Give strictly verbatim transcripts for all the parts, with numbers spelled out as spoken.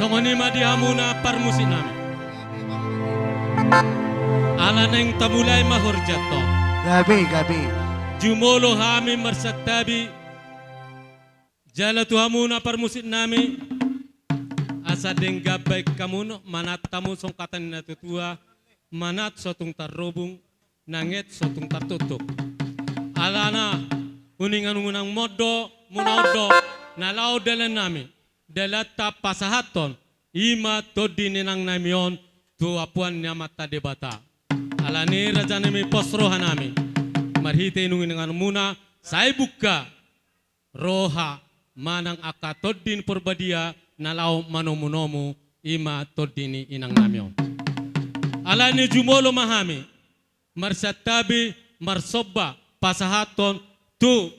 Songon i ma di hamuna parmusik nami. Ala naeng tamulai ma horjanta. Gabe, gabe. Jumolo hami marsantabi. Jala tu hamuna parmusik nami. Asa denggan bahen hamu, manat hamu songon hata ni na tuatua. Manat so tung tarhobung, nanget so tung tartuktuk. Alana, uningan unang mondo, muna ondo, na laho dalan nami. Dalanta pasahathon, i ma tondi ni inang nami on, tu apuan ni Amanta Debata. Alani raja nami pos roha nami. Marhite uningan muna, sai buka roha manang angka tondi ni Parbadia na laho manomunomu i ma tondi ni inang nami on. Alani jumolo ma hami, marsantabi, marsomba, pasahathon, tu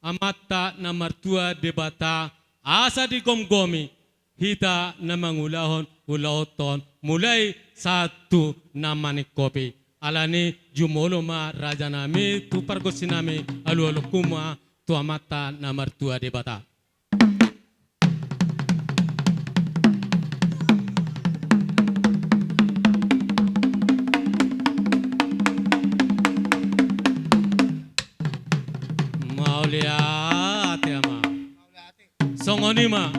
Amanta na martua Debata, asa digomgomi, hita na mangulahon, ulaonta on, mulai sahat tu na maningkopi. Alani jumolo ma raja nami, tu pargonsi nami, alualuhon hamu ma, tu Amanta na martua Debata. Mauliate amang. Songon i ma.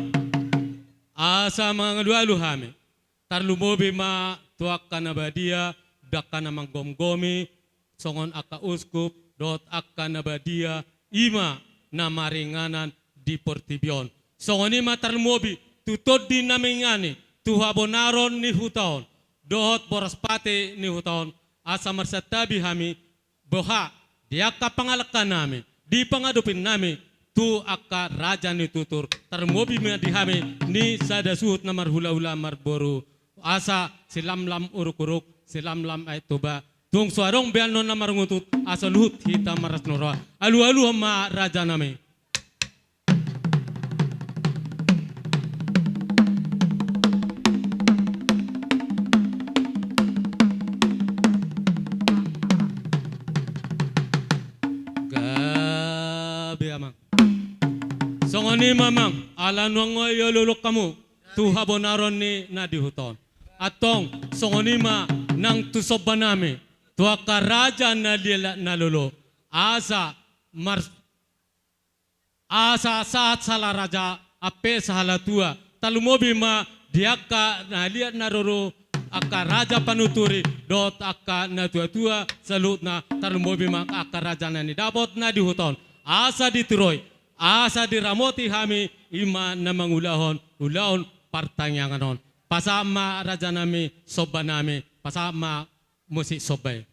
Asa mangalualu hami. Tarlumobi ma tu angka na badia, angka na manggomgomi, songon angka uskup, dohot angka na badia, i ma na maringanan di portibi on. Songon i ma tarlumobi, tu tondi na mangingani, tu habonaron ni huta on, dohot boras pate ni huta on, asa marsantabi hami, boha, di angka pangalangka nami, di pangadopin nami, tu angka raja ni tutur, tarlumobi ma di hami, ni sada suhut na marhulahula marboru, asa silamlam urukuruk, silamlam Aek Toba, tung so adong be annon na marungutut, asa luhut hita marlas ni roha. Alualuhon ma raja nami. Gabe amang. Songon i ma amang, ala nuaeng on dioloi hamu tu habonaron ni na di huta on. Antong, songon i ma nang tu somba nami, tu angka raja na liat na lolo. Asa mar- Asa sahat sahala raja, ampe sahala tua. Tarlumobi ma di angka na liat na lolo, angka raja panuturi, dohot angka na tuatua, saluhutna tarlumobi ma angka raja na nidapot na di huta on. Asa dituroi, asa diramoti hami, i ma na mangulahon, ulaon partangiangan on. Pasahat ma raja nami, somba nami, pasahat ma musik somba i.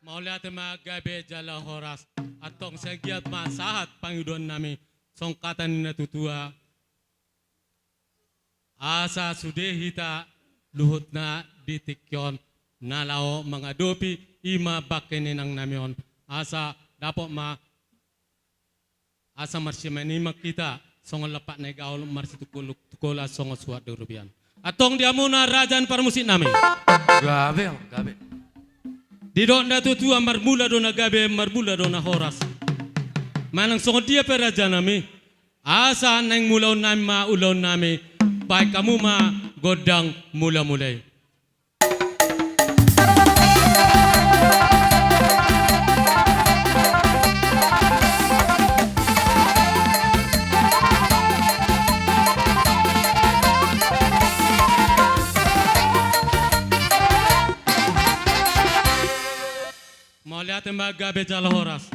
Mauliate ma gabe jala horas. Antong sai anggiat ma sahat pangidoan nami songon hata ni na tuatua. Asa sude hita luhutna di tingki on na laho mangadopi i ma bangke ni inang nami on. Asa dapot ma, asa marsimangimangan hita songon lampak na igaol, marsitungkoltungkolan songon suhat di robean. Antong di hamuna raja ni parmusik nami. Gabe, gabe. Didok na tuatua, marmula do na gabe, marmula do na horas. Manang songon dia pe raja nami, asa naeng mulaon nami ma ulaon nami, bahen hamu ma gondang mulamula i. Mauliate ma gabe jala horas.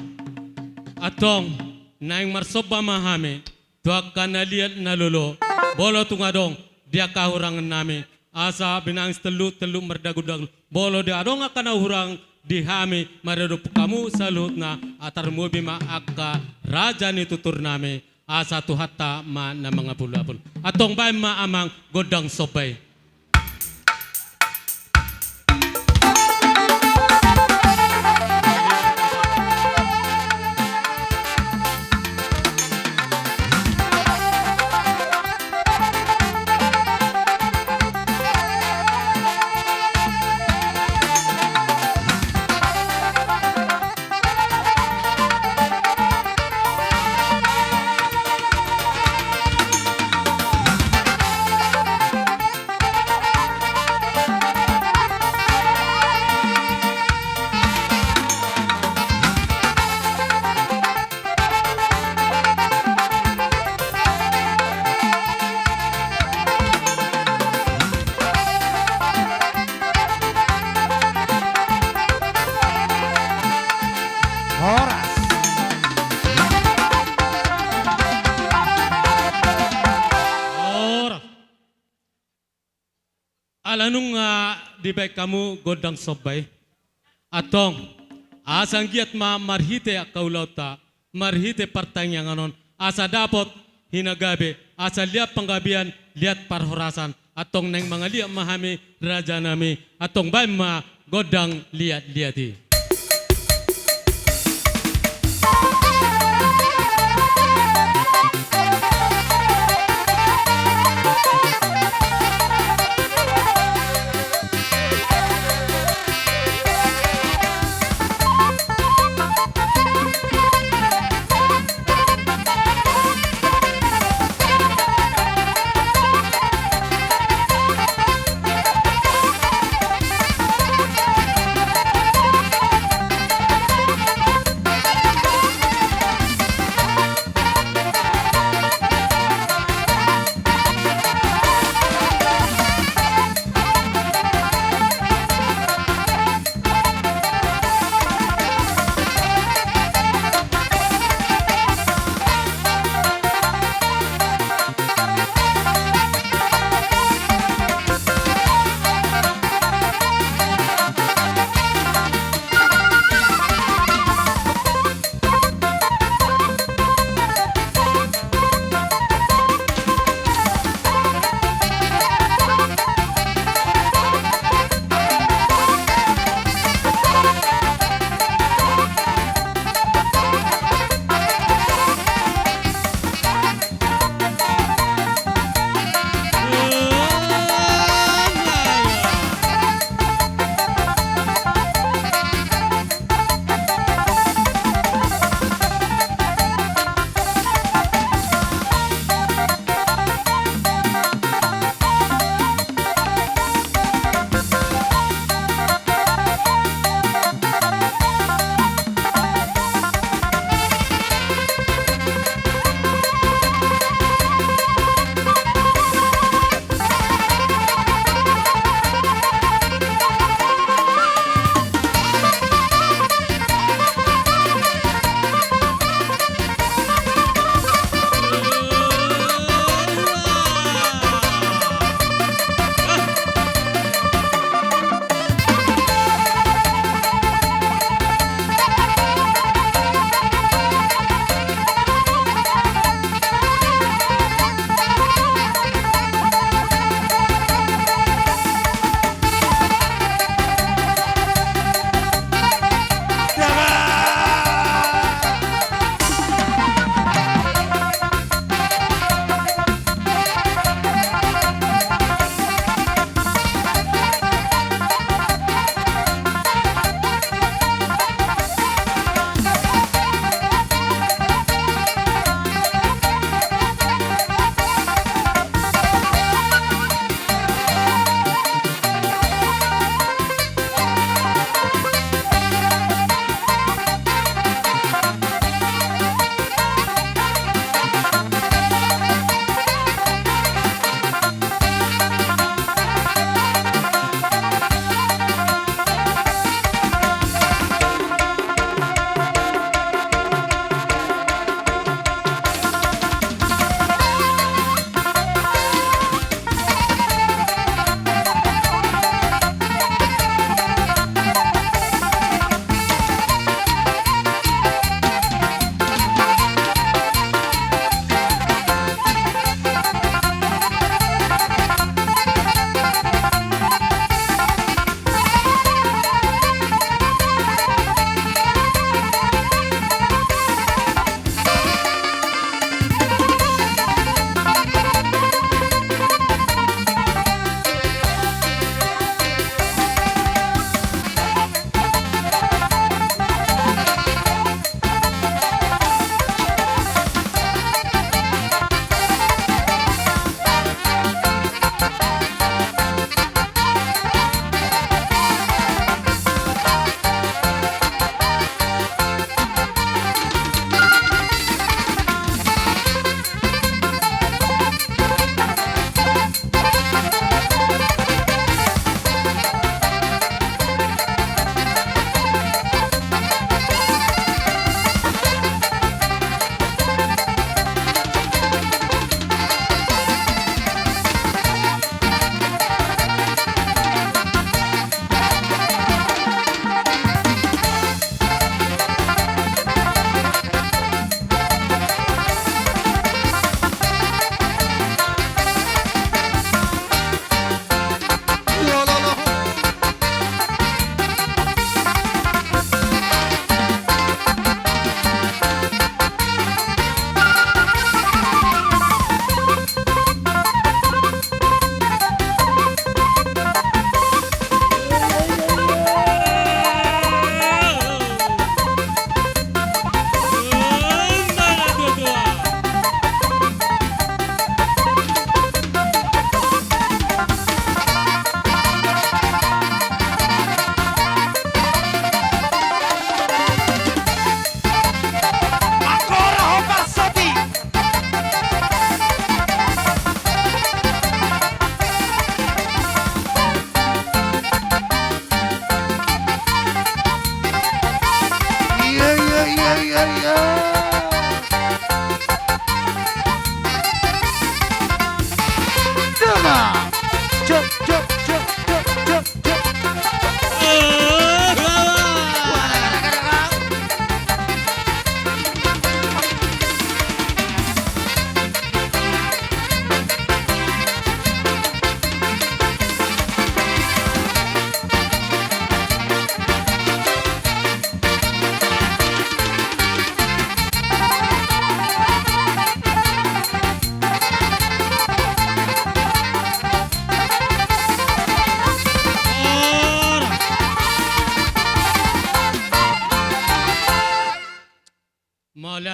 Antong, naeng marsomba ma hami tu angka na liat na lolo, molo tung adong di angka hahurangan nami, asa binangis tellu, tellu mardaguldagul, molo tung adong angka na hurang di hami, maradophon hamu saluhutna, tarlumobi ma angka raja ni tuturnami, asa Tuhanta ma na mangapulapul. Antong baen ma amang gondang somba i. Horas. Horas. Ala nunga dibaen hamu gondang somba i. Antong, asa anggiat ma marhite angka ulaonta, marhite partangiangan on, asa dapot hina gabe, asa liat panggabean, liat parhorasan, antong naeng mangaliat ma hami, rajanami, antong baen ma gondang liatliat i.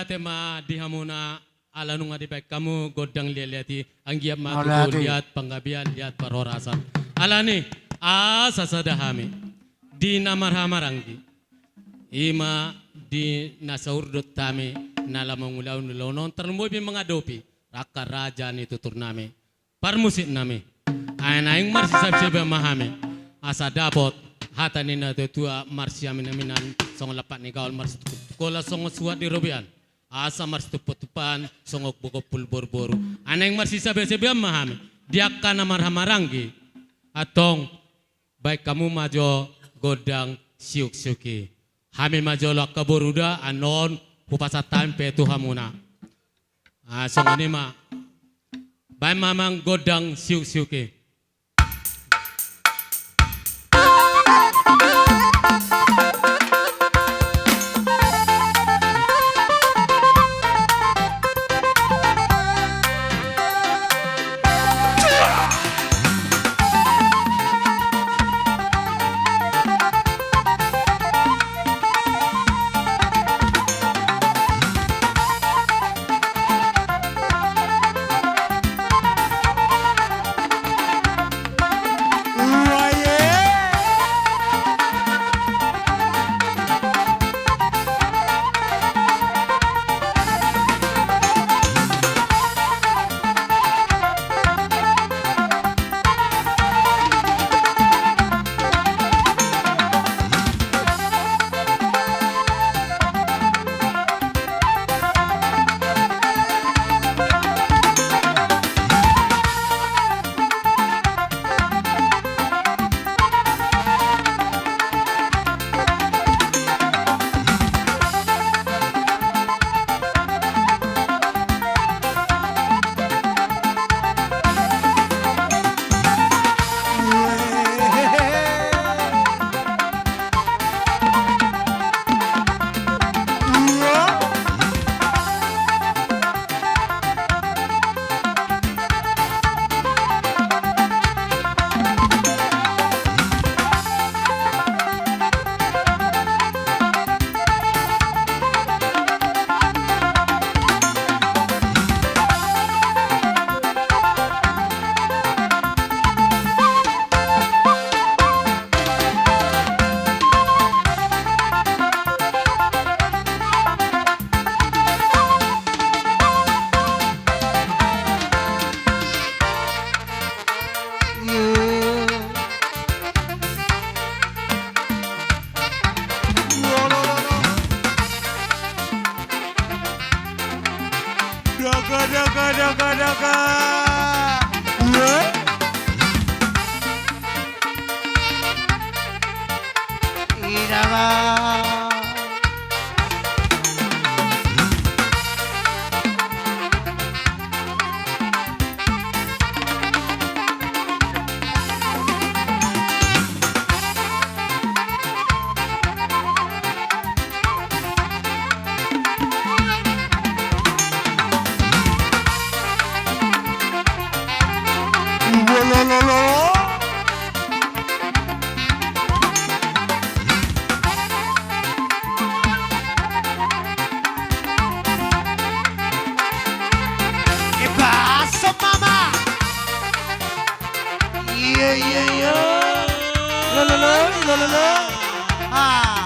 Mauliate ma di hamuna ala nunga dibaen hamu gondang liat-liat i, anggiat ma tutu liat panggabean, liat parhorasan. Alani, asa sada hami di na marhahamaranggi, i ma di na saurdot hami na laho mangulahon ulaon on, tarlumobi mangadopi rangka raja ni tuturnami, parmusiknami. Ai naeng marsisabesabean ma hami asa dapot hata ni natuatua, marsiaminaminan songon lampak ni gaol, marsitukutukulan songon suhat di robean, asa marsitumpatumpaan songon gompul boruboru. Ai naeng marsisabesabean ma hami di angka na marhahamaranggi. Antong, baen hamu ma jo gondang siuksiuk i. Hami ma jolo angka boru da, annon hupasahat hami pe tu hamuna. Ah, songon i ma. Baen ma amang gondang siuksiuk i. Daga, daga, daga, daga. Ida ma. E basso, mama. Iyo, iyo, iyo. Lo, lo, lo, lo, lo, lo. Ah.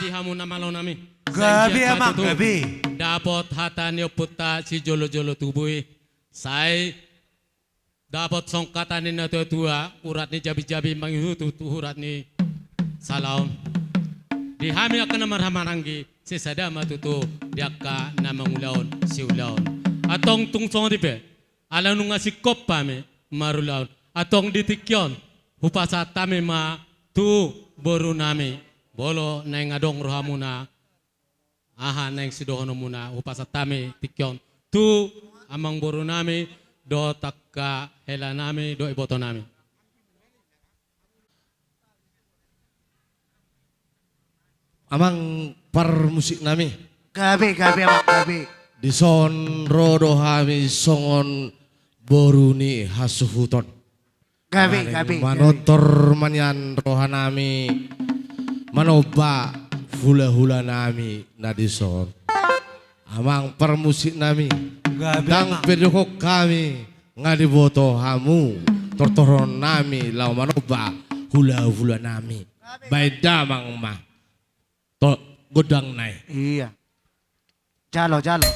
Di hamu na malo nami. Gabe, sai amang, gabe. Dapot hata ni ompunta sijolo-jolo tubu i. Sai dapot songon hata ni na tua-tua, urat ni jabi-jabi mangihuthon tu urat ni salaon. Di hami angka na marhahamaranggi, sisada ma tutu di angka na mangulahon siulahon. Antong tung songon i pe, ala nunga singkop hami marulaon. Antong di tingki on, hupasahat hami ma tu boru nami. Molo naeng adong rohamuna, aha naeng sidohononmuna, hupasahat hami tingki on tu amangboru nami, dohot angka hela nami, dohot iboto nami. Amang parmusik nami. Gabe, gabe, amang, gabe. Dison ro do hami songon boru ni hasuhuton. Gabe, gabe, gabe. Manortor ma nian roha nami, manomba hula-hula nami na dison. Amang parmusik nami. Gabe, amang. Ndang pe dohonon hami, nga diboto hamu tortoron nami laho manomba hula-hula nami. Baen damang ma. To, gondang nai. Iya. Jalo, jalo.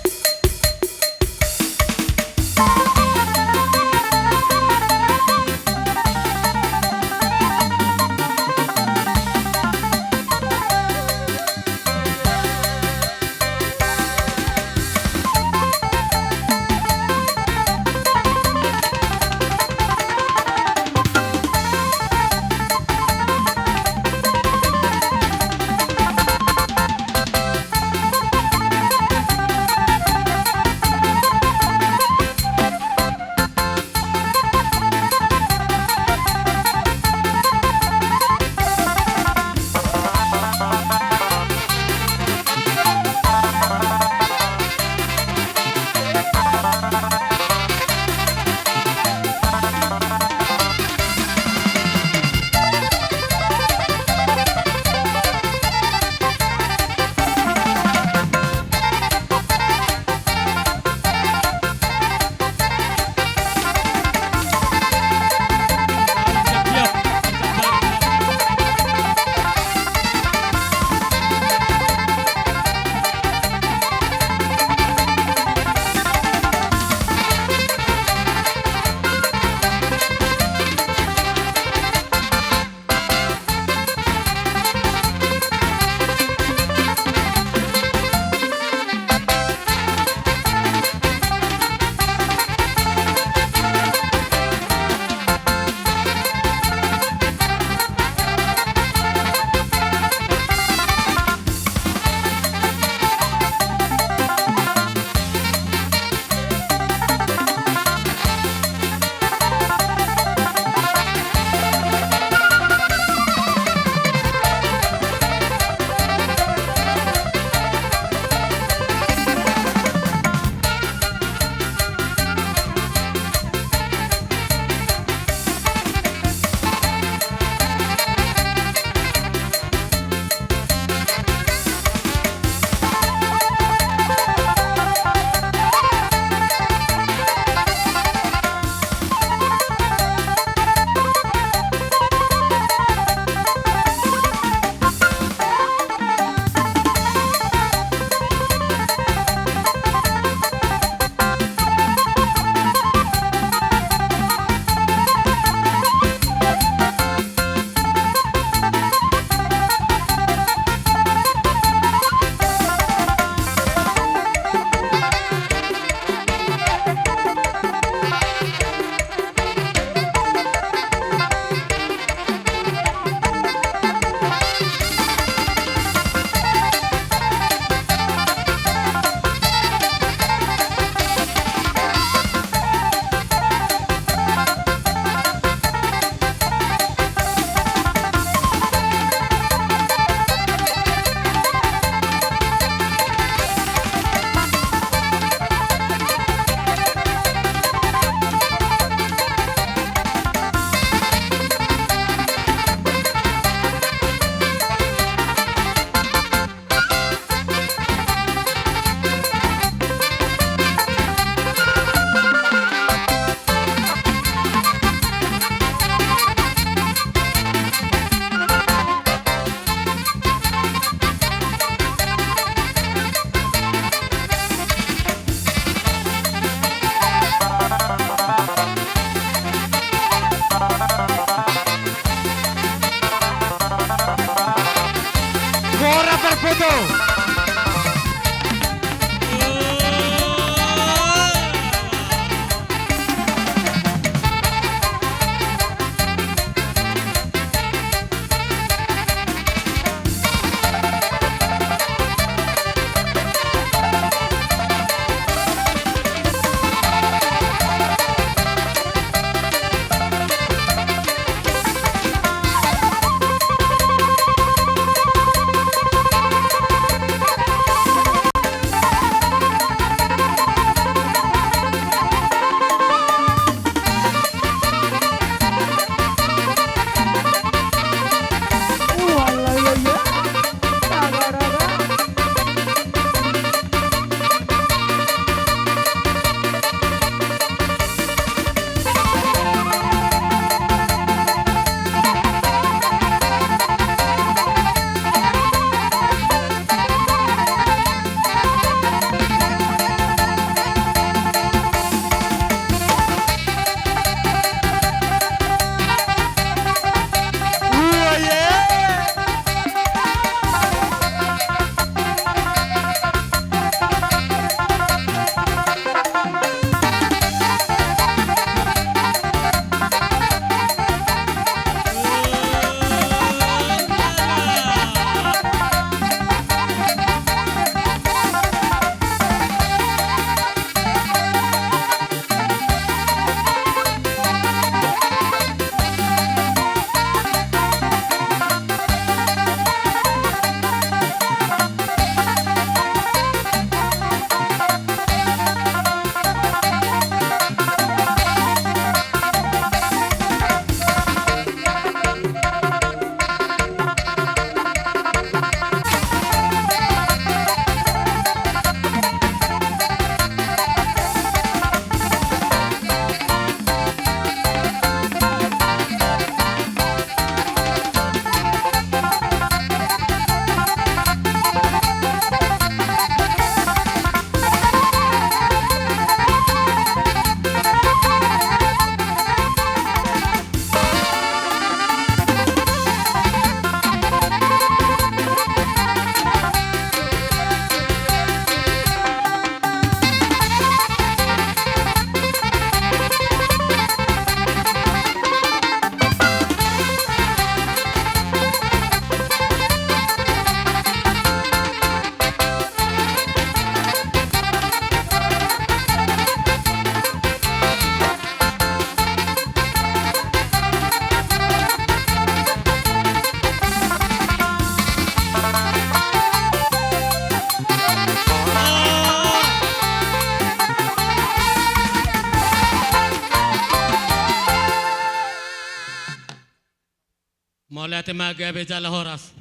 Mauliate ma, gabe jala horas.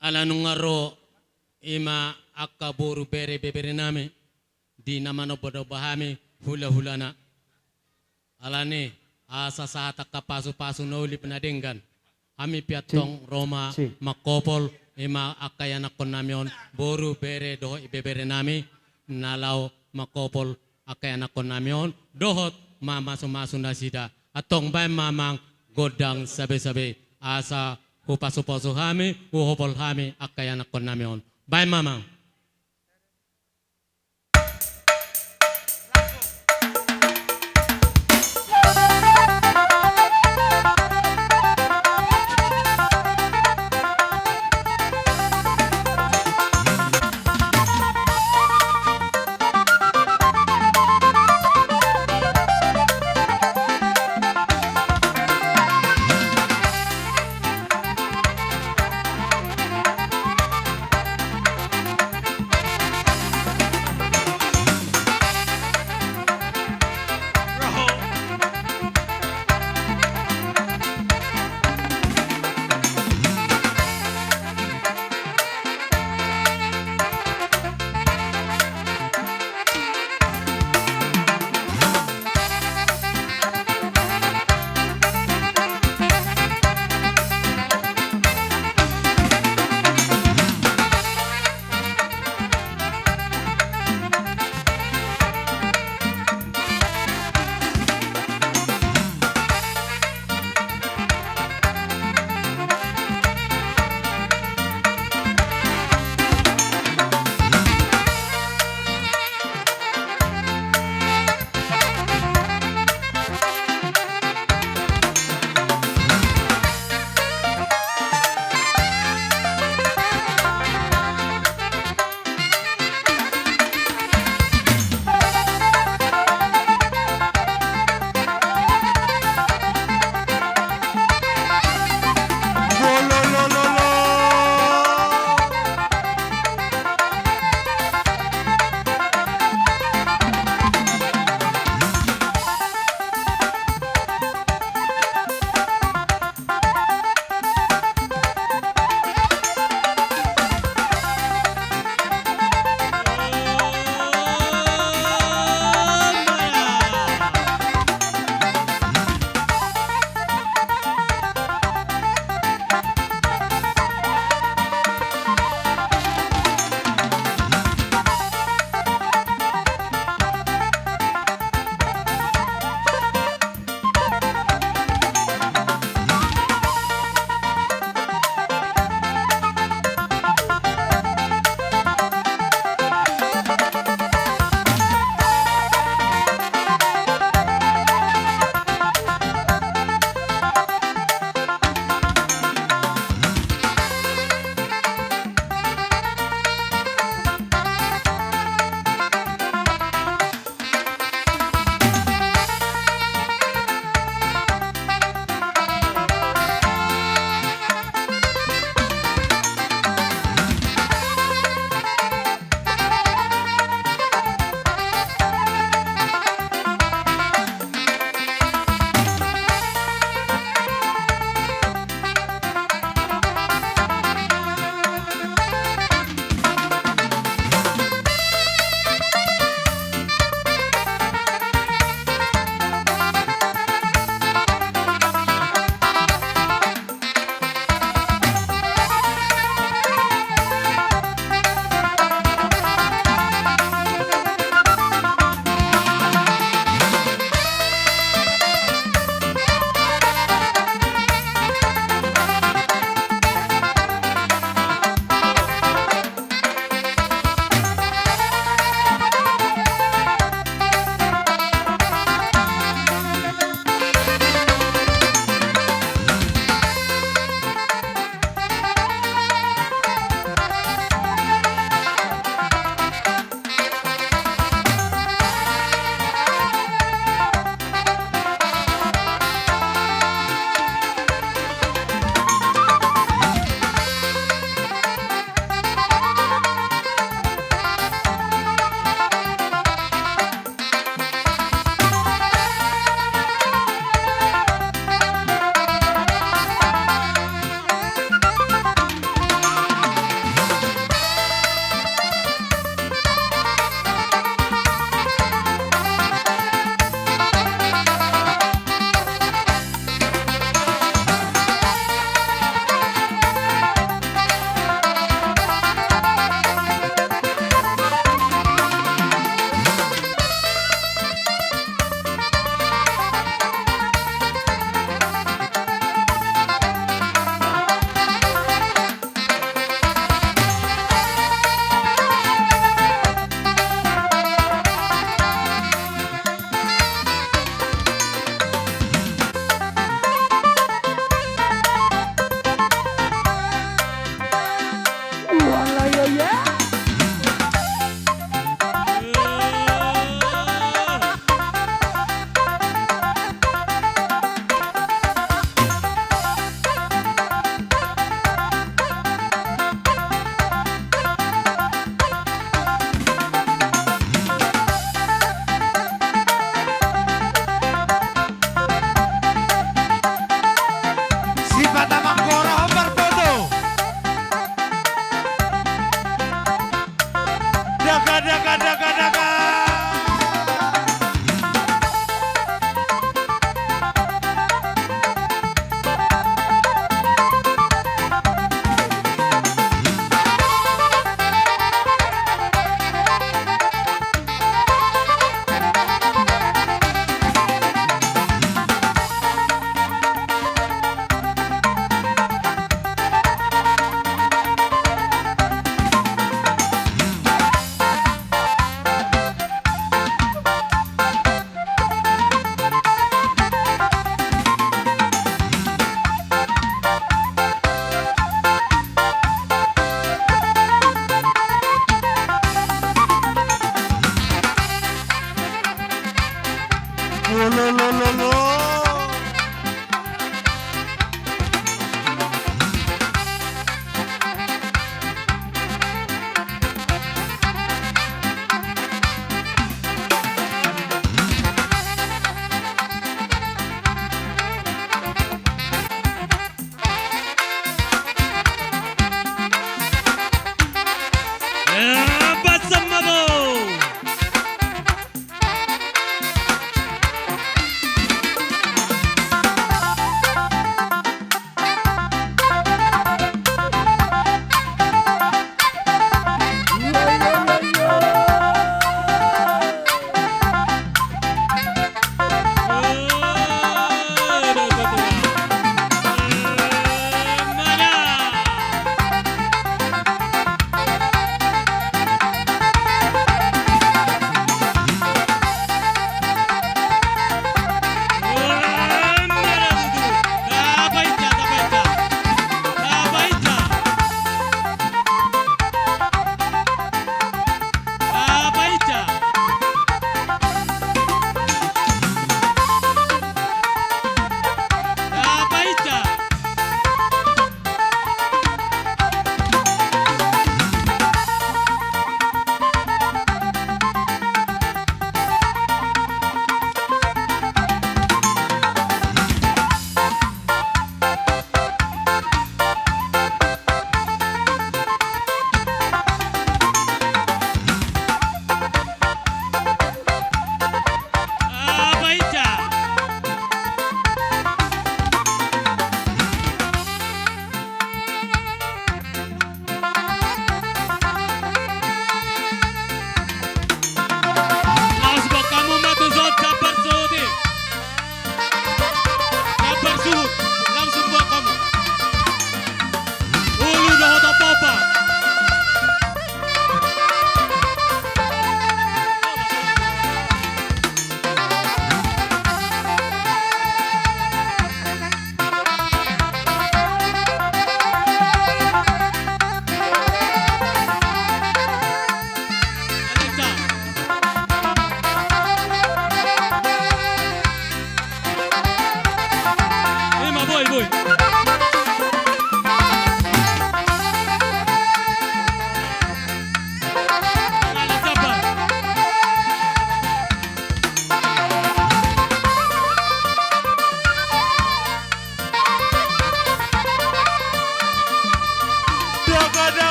Ala nunga ro i ma angka boru, bere, ibebere nami di na manomba-nomba hami hula-hulana. Alani asa sahat angka pasu-pasu na uli pe na denggan, hami pe antong ro ma mangkopol i ma angka ianakkon nami on, boru, bere dohot ibebere nami, na laho mangkopol angka ianakkon nami on dohot mamasu-masu nasida. Antong baen ma amang gondang sabe-sabe asa hupasu-pasu hami, huhopol hami angka ianakkon nami on. Baen ma amang.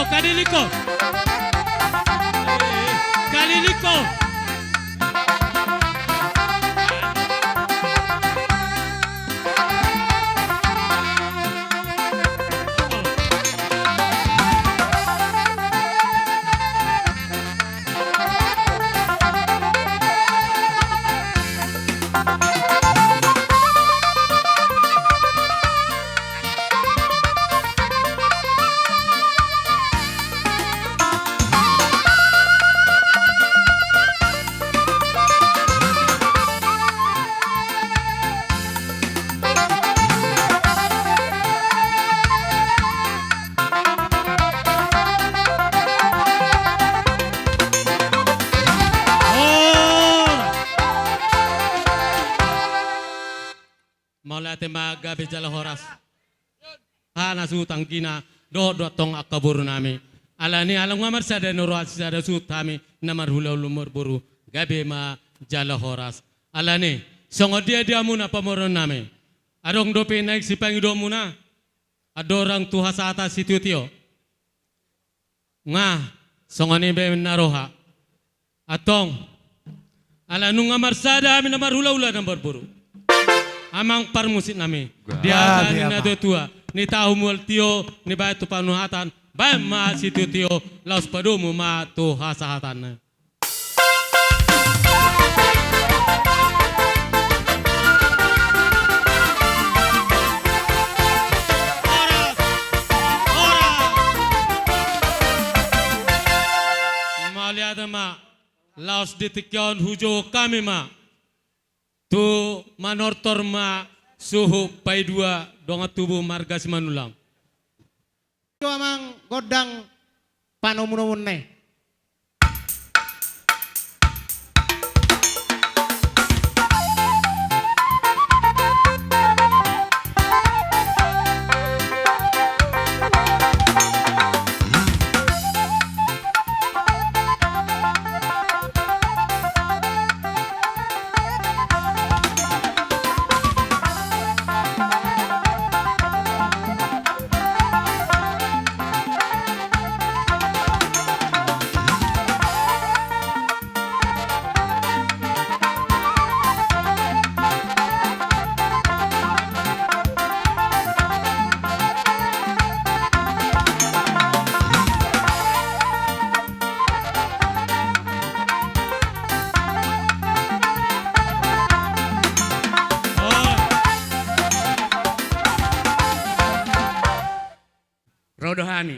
Kaliliko. Kaliliko. Mauliate ma, gabe jala horas. Hana suhut anggina dohot do antong angka boru nami. Alani ala nunga marsada ni roha sisada suhut hami na marhulahula marboru, gabe ma jala horas. Alani songon dia di hamuna pamoruon nami. Adong dope naeng sipangidoonmuna? Andorang tu hasahatan sitiotio. Nga, songon i be na roha. Antong, ala nunga marsada hami na marhulahula na marboru. Amang parmusik nami. Di hata ni natuatua, ni tahu mual tio, ni baen tu panuhatan, baen ma sitiotio, laos padomu ma tu hasahatan. Horas! Horas! Mauliate ma, laos di tingki on hujou hami ma tu manortor ma suhut paidua dongan tubu marga Simanullang. Tu amang gondang panomunomun na i. Ro do hami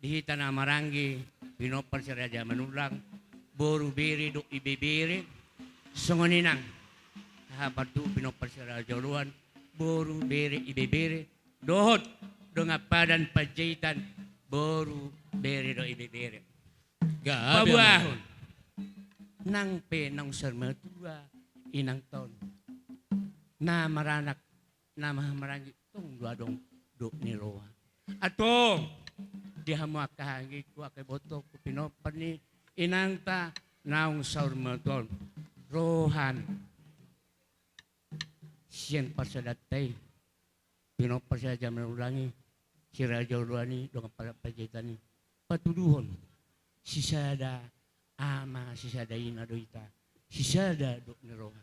di hita na maranggi, pinompar si Raja Manullang, boru, bere dohot ibebere, songon i nang haha partubu pinompar si Raja Oloan, boru, bere, ibebere, dohot dongan padan Panjaitan, boru, bere dohot ibebere. Gabe, paboahon nang pe naung saur matua inanta on, na maranak, na maha maranggi, tong do adong dok ni roha. Antong, di hamu angka anggingku, angka ibotongku, pinompar ni inanta naung saur matua on, ro hami sian parsadanta i, pinompar si Raja Manullang i, si Raja Oloan i, dongan padan Panjaitan i, patuduhon sisada ama, sisada ina do hita, sisada dok ni roha.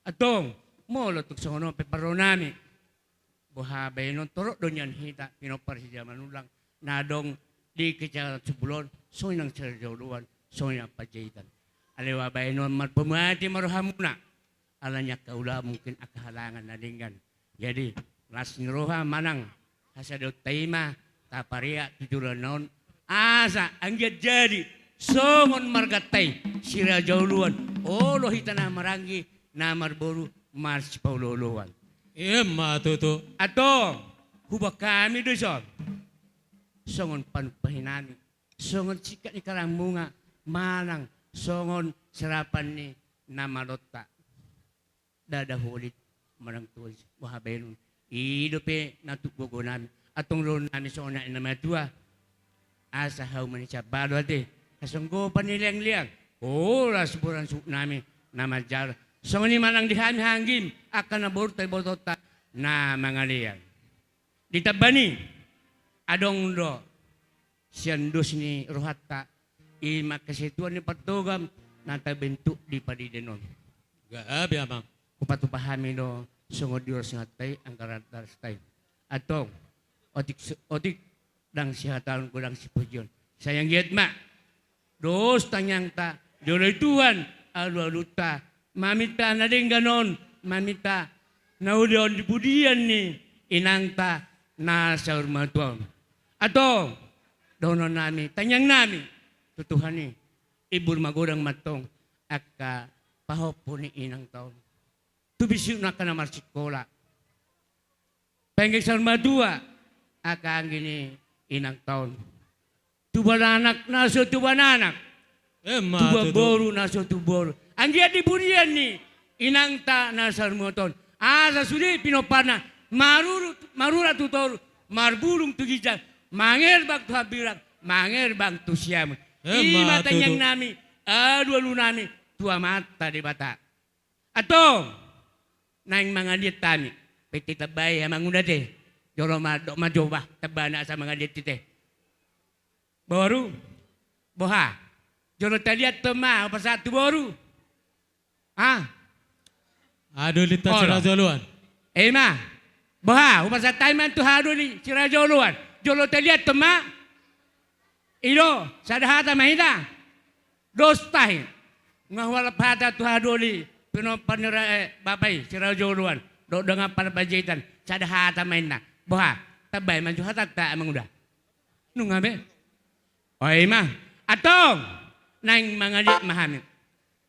Antong, molo tung songon on pe parro nami, boha baenon, torop do nian hita pinompar si Raja Manullang na adong di Kecamatan Sibolon, songon i nang si Raja Oloan, songon i nang Panjaitan. Alai boha baenon, marpamuati ma rohamuna. Alani angka ulaon, mungkin angka halangan na denggan. Jadi, las ni roha manang hasadaonta i ma tapariak tu joloan on, asa anggiat jadi songon marganta i si Raja Oloan, olo hita na maranggi, na marboru, marsipaolooloan. Ima tutu. Antong, huboan hami do dison songon panumpahi nami, songon singkat ni karang munga, manang songon serapan ni na malonta. Ndada holit manang tulis, boha baenon. I dope na tuk gogo nami. Antong dohonon nami songon na i na matua. Asa hau manis sabalo ate, hasonggopan ni leangleang, horas boran suhut nami na manjalo. Songon i manang di hami anggim, angka na borunta, ibotonta na mangalean. Di tamba ni i adong do sian dos ni rohanta, i ma kesatuan ni partogam na tabentuk di Padiden on. Gabe, Amang. Hupatupa hami do songon diulos ni rohanta i angka ratas ta i. Antong, otik, otik ndang sihatahon godang sipujion. Sai anggiat ma dos tangiangta, jolo i Tuhan alualunta, maminta na denggan on, maminta na uli on di pudian ni inangta na saurmatua on. Antong, dohonon nami, tangiang nami tu Tuhan i, imbur magodang ma antong angka pahompu ni inangta on. Tu bisukna angka na marsikola, penggeng saurmatua angka anggi ni inangta on. Tubuan anak na so tubuan anak. Emma tutu. Tubuan boru na so tubuan boru. Anggiat di pudian ni inangta na saurmatua on, asa sude pinomparna maruru, marurat tu toru, marbulung tu ginjang, mangerbang tu hambirang, mangerbang tu siamun. Emma tutu. I ma tangiang nami, alualu nami tu Amanta Debata. Antong, naeng mangaliat hami, pe ite tambai Amangula ate. Jolo ma dok ma jo bah, tambana asa mangaliat ite. Boru, boha. Jolo taliathon ma, hupasahat tu boru. Ha? Hahadolinta sirajoloan. Olo. Ima. Boha, hupasahat hami ma tu hahadolinta sirajoloan. Jolo taliathon ma. I do, sada hata ma hita. Dos tahi. Nunga hualap hata tu hahadoli, pinompar ni ra-, eh, bapa i, sirajoloan, dohot dongan Panjaitan, sada hata ma inna. Boha, tambai ma jo hatanta Amangula. Nunga be. Oi ma. Antong, naeng mangaliat ma hami.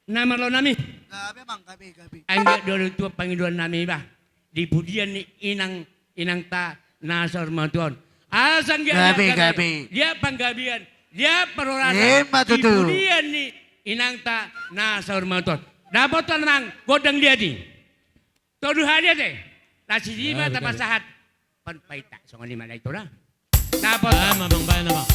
Na malo nami. Gabe, Amang, gabe, gabe. Anggiat do tua pangidoan nami bah. Di pudian ni inang, inangta na saurmatua on. Asa anggiat gabe, gabe, liat panggabean, liat parhorasan. Emma tutu. Di pudian ni inangta na saurmatua on. Dapotan nang gondang liat i. Tolu hali ate. Lasi di ma tapasahat. Pan paita songon i ma lai tora. Dapot. Baen ma, Amang, baen, Amang.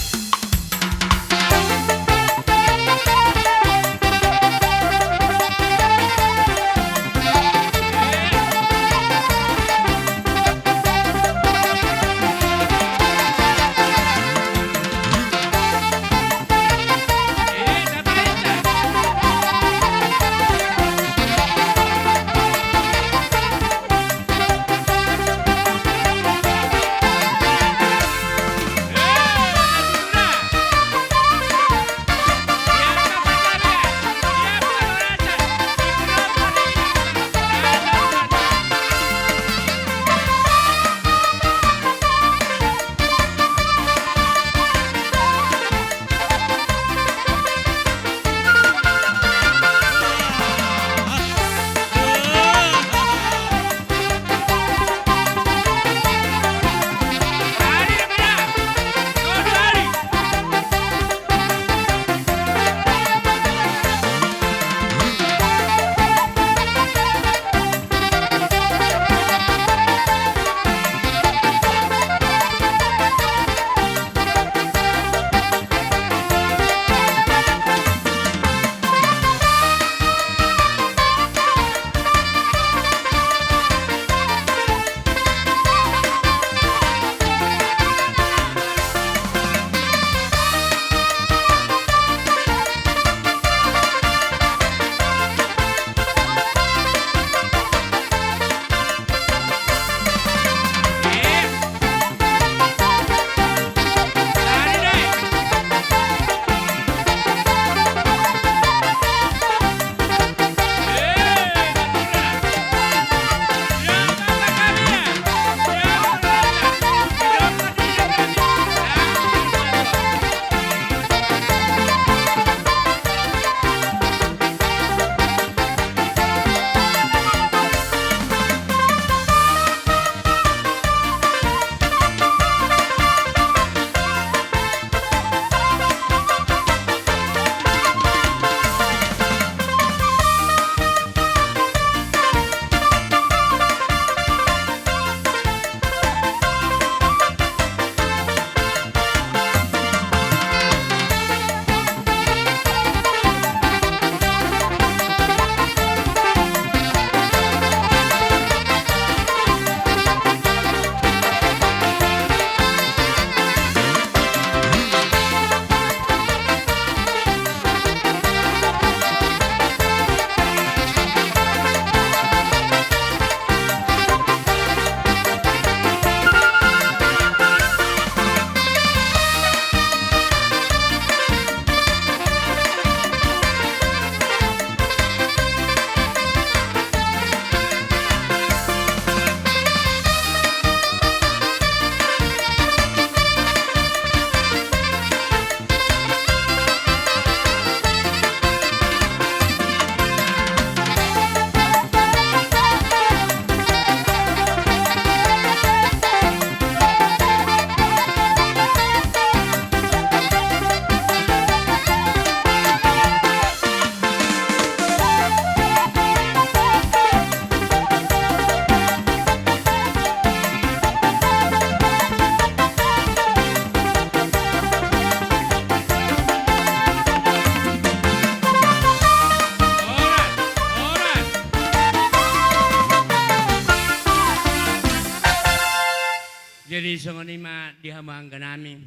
Di hamu angga nami,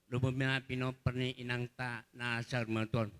lobi ma pinompar ni inangta na saur matua on.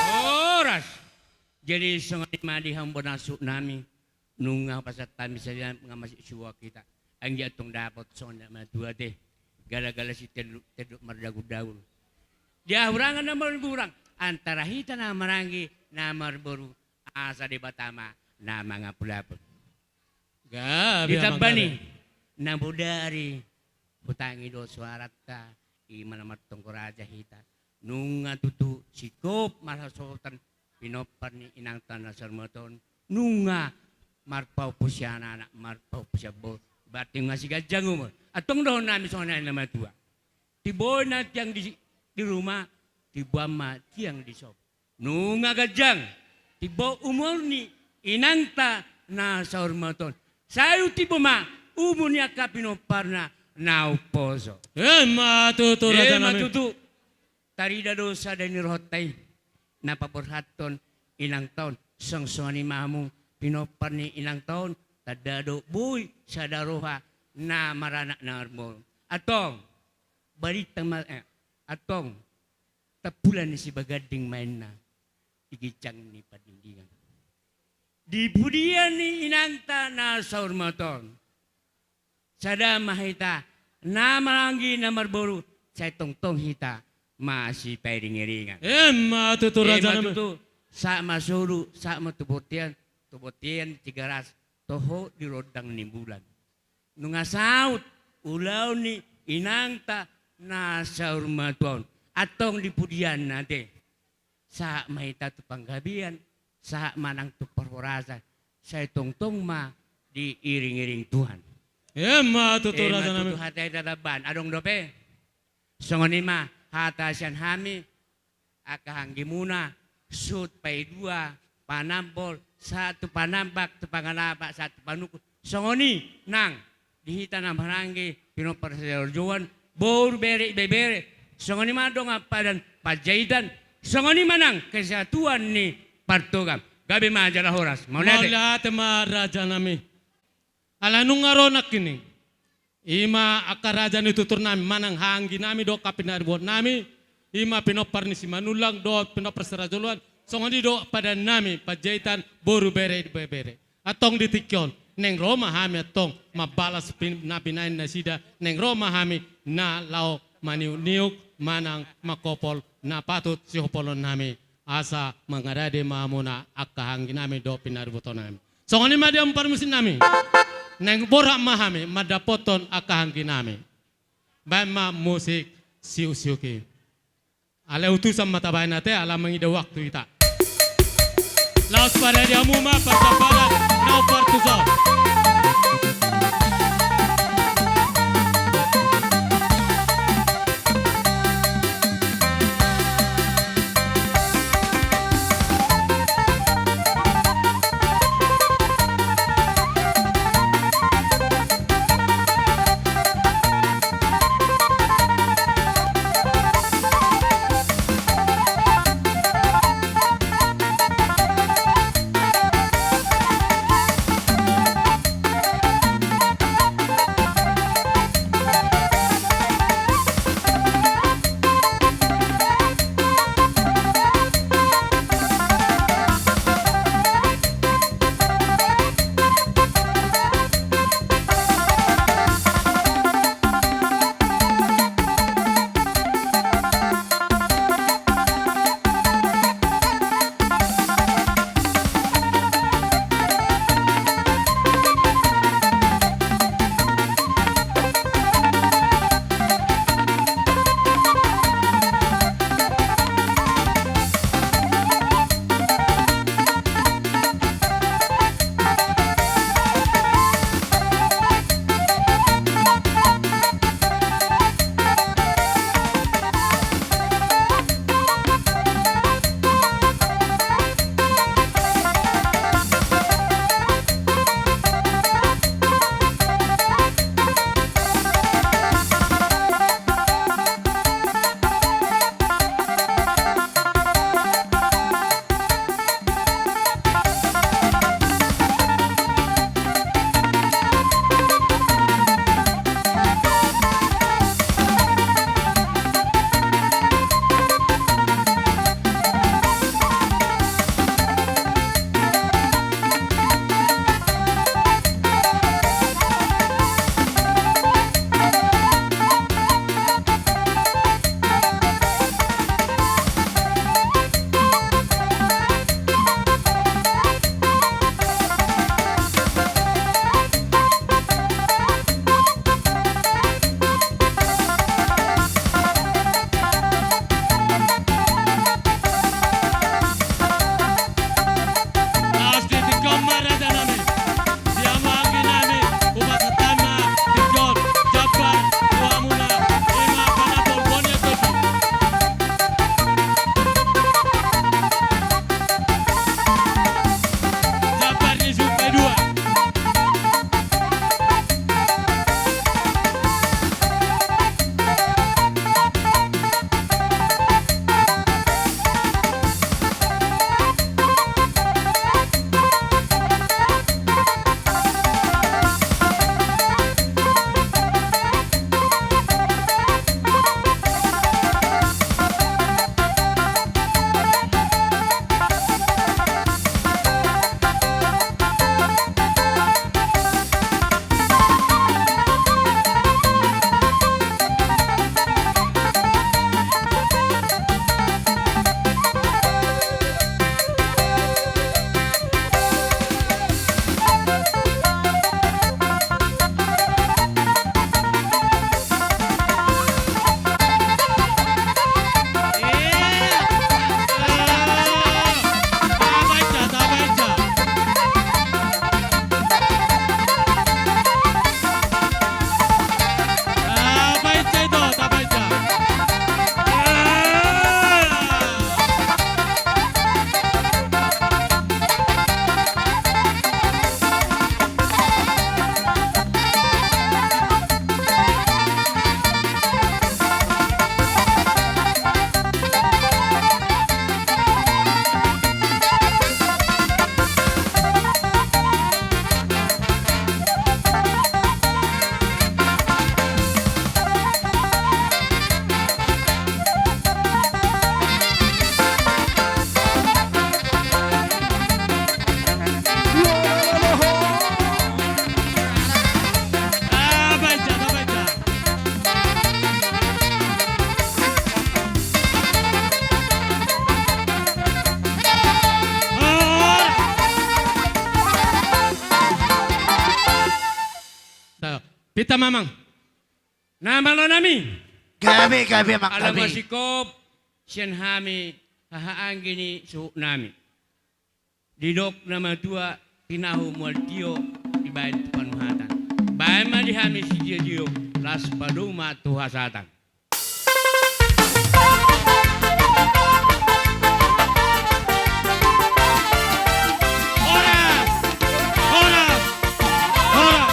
Horas. Jadi songon i ma di hamu bona suhut nami, nunga pasahat hami sadia nga masuk suhut hita. Anggiat tong dapot songon na matua te. Gala-gala sitenduk-tenduk mardagun-dagun. Di hahurangan na marhurang antara hita na maranggi na marboru, asa Debata ma na mangapul-apul. Gabe. Ditambai na bodari hutangi do suaranta, i ma na martonggo raja hita. Nunga tutu singkop marhasohotan pinompar ni inangta na saur matua on, nunga marpahompu sian anak, marpahompu sian boru. Berarti nunga siganjang umur. Antong dohonon nami songon i na matua. Timboi na tiang di, di ruma, timboan ma tiang di son. Nunga ganjang timbo umur ni inangta na saur matua on. Sai tumimbo ma umur ni angka pinomparna na umposo. Emma tutu, rajanami. Emma tutu. Tarida do sada ni rohanta i na paborhathon inanta on. Song songon i ma hamu pinompar ni inanta on, tanda do boi sada roha na maranak na marboru. Antong, balintang ma, eh, antong, tampulan ni sibaganding ma inna di ginjang ni pardingdingan. Di pudian ni inanta na saur matua on, sada ma hita na marhahaanggi na marboru, sai tongtong hita masipairingiringan. Emma tutu, rajanami. Emma tutu. Sahat ma solu, sahat ma tu bontean, tu bontean Tigaras, toho di rondang ni bulan. Nunga saut ulaon ni inanta na saur matua on, antong di pudianna ate. Sahat ma hita tu panggabean, sahat ma nang tu parhorasan, sai tongtong ma diiringiring Tuhan. Emma tutu, rajanami. Emma tutu, hata i tatamban. Adong dope? Songon i ma hata sian hami, angka anggimuna, suhut Paidua, Panambol, sahat tu Panambak, tu Pangalapa, sahat tu Panungkun. Songon i nang di hita na marhahaanggi pinompar sitorjojoan, boru, bere, ibebere. Songon i ma dongan padan Panjaitan. Songon i ma nang kesatuan ni Partogam. Gabe ma jala horas. Mauliate. Mauliate ma, rajanami. Ala nunga ro nangkining, i ma angka raja ni tuturnami manang hahaangginami dohot angka pinaribotnami, i ma pinompar ni Simanullang dohot pinompar siharajaon, songon i dohot padannami Panjaitan, boru, bere, ibebere. Antong di tingki on naeng ro ma hami antong mambalas pin-, na binahen nasida, naeng ro ma hami na laho maniukniuk manang mangkopol na patut sihopolonnami, asa mangarade ma hamuna angka hahaangginami dohot pinaribotonami. Songon i ma di hamu parmusiknami. Naeng borhat ma hami mandapothon angka hahaangginami. Baen ma musik siuksiuk i. Alai utusan ma tabaen ate, ala mangida waktu hita. Laos parade hamu ma parjambaran na hombar tuson. Hita ma amang. Na malo nami. Gabe, gabe amang, gabe. Ala masingkop sian hami haha anggi ni suhut nami. Didok na matua, tinahu mual tio dibaen tu panuhatan. Baen ma di hami sitio-tio, laos padomu ma tu hasahatan. Horas! Horas! Horas!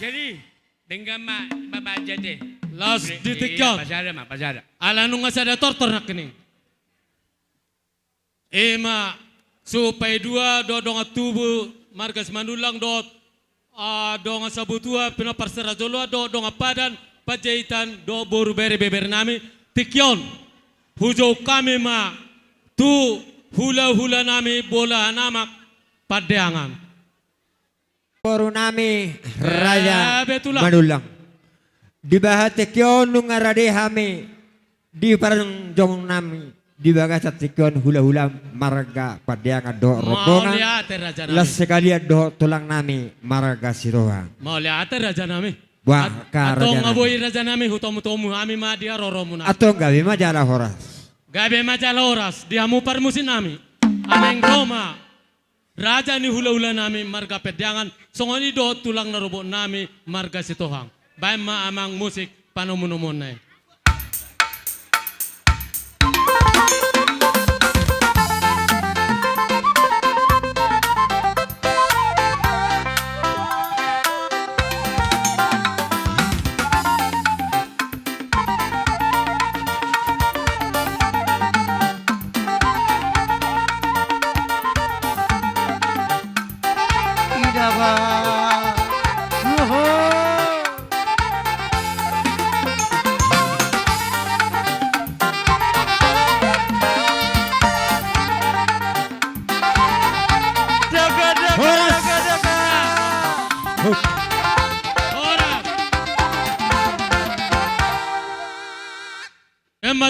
Jadi, denggan ma, ma baen jate. Laos di tingki on. Pasada ma, pasada. Ala nunga sada tortor nangkining. Ima suhut paidua dohot dongan tubu marga Simanullang dohot, ah, dongan sabutuan pinompar sera joloan dohot dongan padan Panjaitan dohot boru bere beber nami, tingki on hujou hami ma tu hulahula nami bolahan amak Pandeangan. Boru nami Raja Manullang. Dibahen tingki on nunga rade hami di parjongjong nami di bagasan tingki on hulahula marga Pandeangan dohot rombongan. Las sekalian dohot tulang nami marga Sitohang. Mauliate raja nami. Bah, antong nga boi raja nami hutomutomu hami ma di haroromuna. Antong gabe ma jala horas. Gabe ma jala horas di hamu parmusik nami. Alai ro ma raja ni hulahula nami marga Pandeangan, songon i dohot tulang na robot nami marga Sitohang. Baen ma amang musik panomunomuonna i.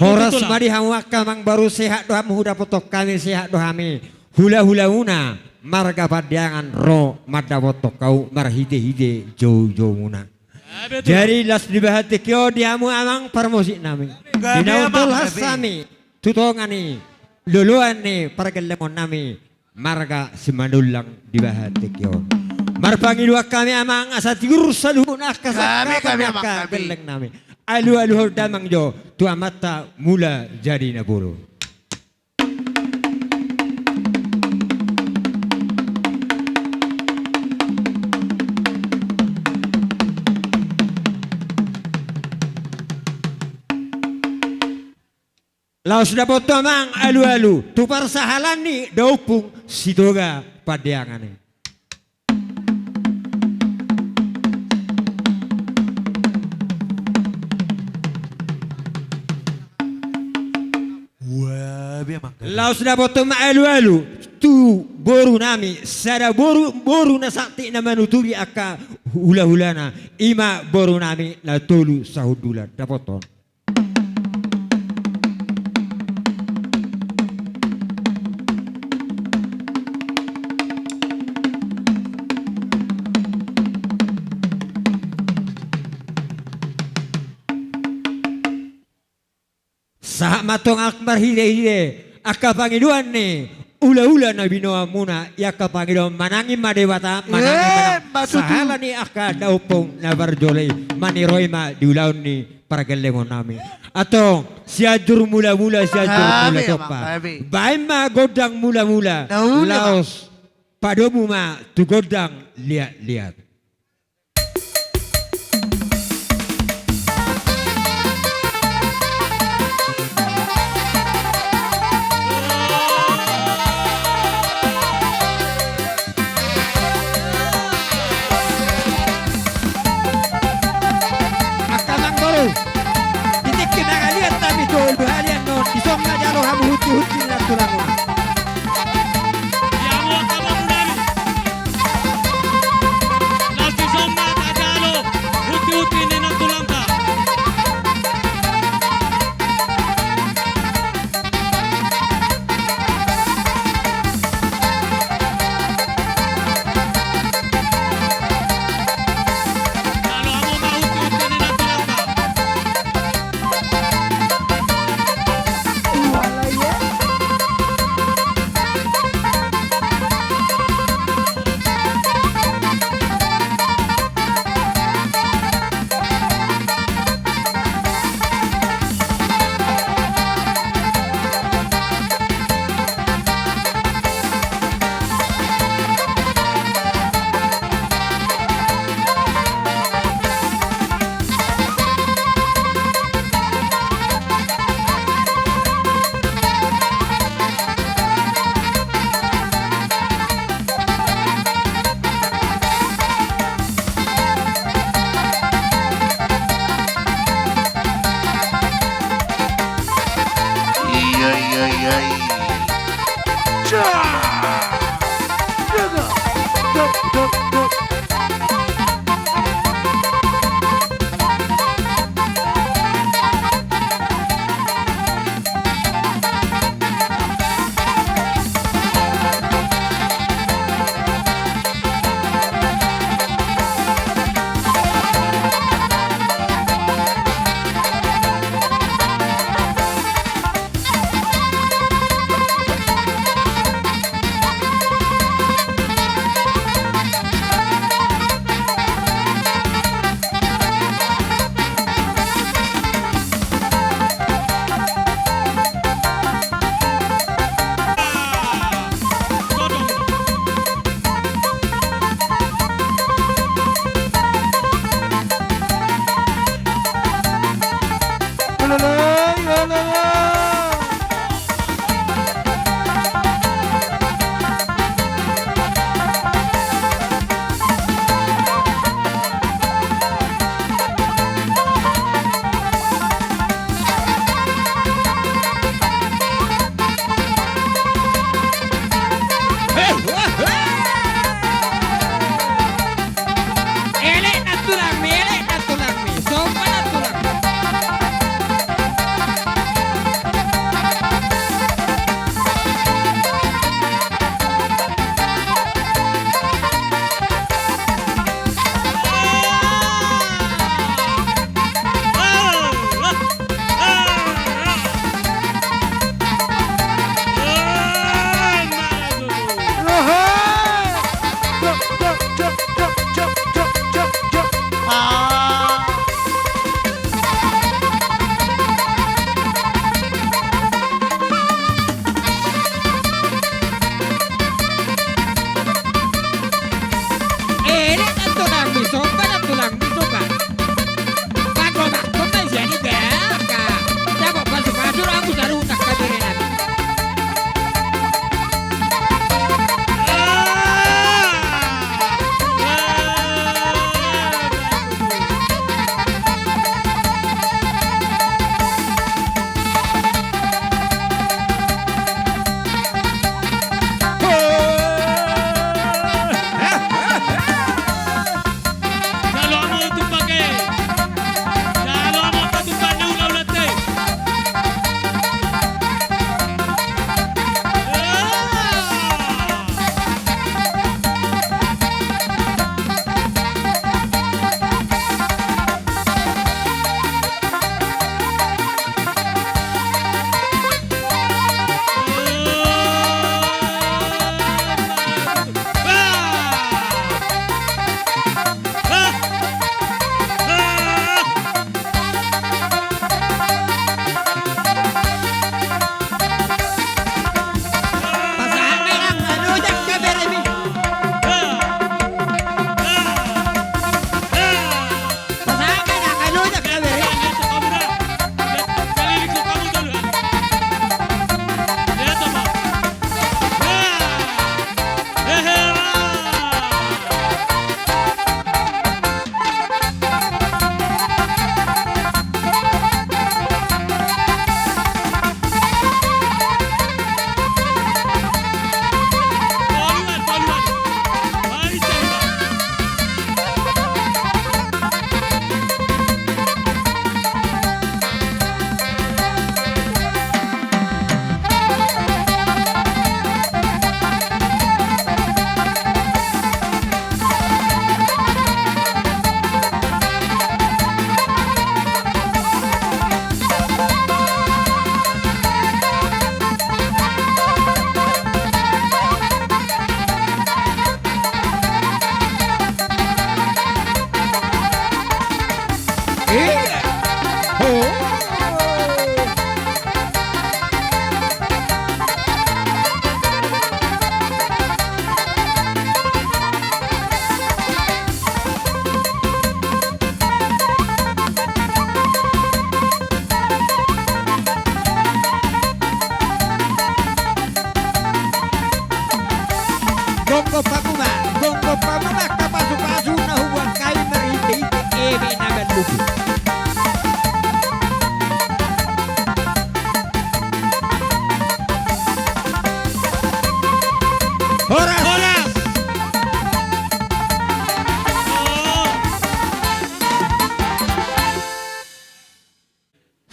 Horas. Horas ma di hamu angka amang boru, sehat do hamu, hudapothon hami, sehat do hami. Hulahula muna marga Pandeangan ro mandapothon hau marhitehite joujou muna. Jadi las dibahen tingki on di hamu amang parmusik nami. Di na umtolhas hami tu tonga ni loloan ni pargellengon nami marga Simanullang dibahen tingki on. Marpangidoan hami amang asa tiur saluhutna angka sangkapan ni angka gelleng nami. Alualuhon damang jo tu amanta Mula Jadi Nabolon. Laos dapothon amang alualu tu parsahalan ni daompung Sitoga Pandeangan i. Laos dapothon ma alualu tu boru nami, sada boru, boru na sakti na manutupi angka hulahulana, ima boru nami na tolu sahundulan. Dapothon. Sahat ma antong marhitehite angka pangidoan ni hulahula na binoan muna, i angka pangidoan manang i ma Debata, manang i ma nang sahala ni angka daompung na parjolo i, maniroi ma di ulaon ni pargellengon nami. Antong Sianjur Mulamula, Sianjur Mula Tompa. Baen ma gondang mulamula, laos padomu ma tu gondang liatliat. Angka amang boru, di tingki na halian nami tolu halian on, dison ma jalo hamu hunti-hunti na tulang on. Gai. Ca. Jaga. Dap, dap, dap.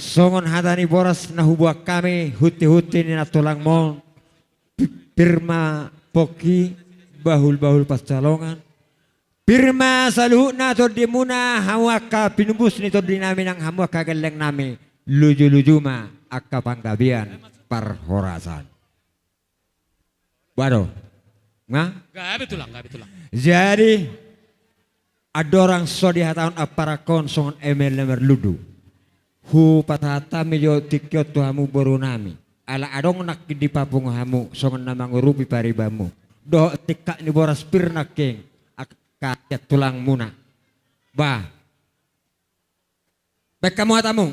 Songon hata ni boras na huboan hami, hunti-hunti ni nantulangmon, pi-, pir ma pongki, bahul-bahul pansalongan. Pir ma saluhutna tondimuna, hamu angka pinumbus ni tondinami nang hamu angka gellengnami, luju-luju ma angka panggabean parhorasan. Waduh. Nga? Gabe tulang, gabe tulang. Jadi, andorang so dihatahon amparanghon songon eme na marlundu, hupatahat hami jo tingki on tu hamu borunami. Ala adong nangkin dipapungu hamu songon na mangurupi paribanmu. Dohot tingkap ni boras pir nangkin, angka tulangmuna. Bah. Baen hamu hatamu.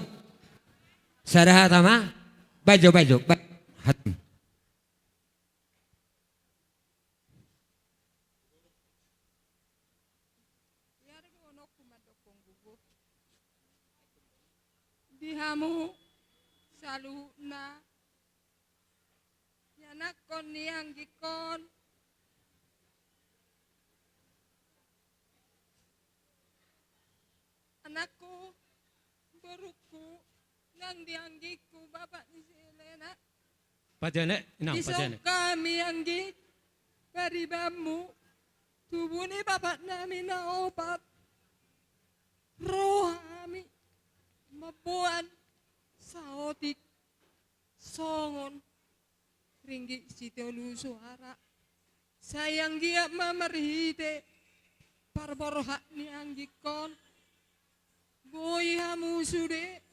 Sada hata ma. Baen jo, baen jo. Baen. Hatamu. Di hamu saluhutna, ianakhon ni anggingkon. Anakku, borungku, nang di anggingku, bapak ni si Elena. Pajana, inang, pajana. Dison hami anggi, paribanmu, tubu ni bapaknami na opat. Ro hami mamboan saotik songon ringgit sitolu suara. Sai anggiat ma marhite parborhat ni anggingkon, boi hamu sude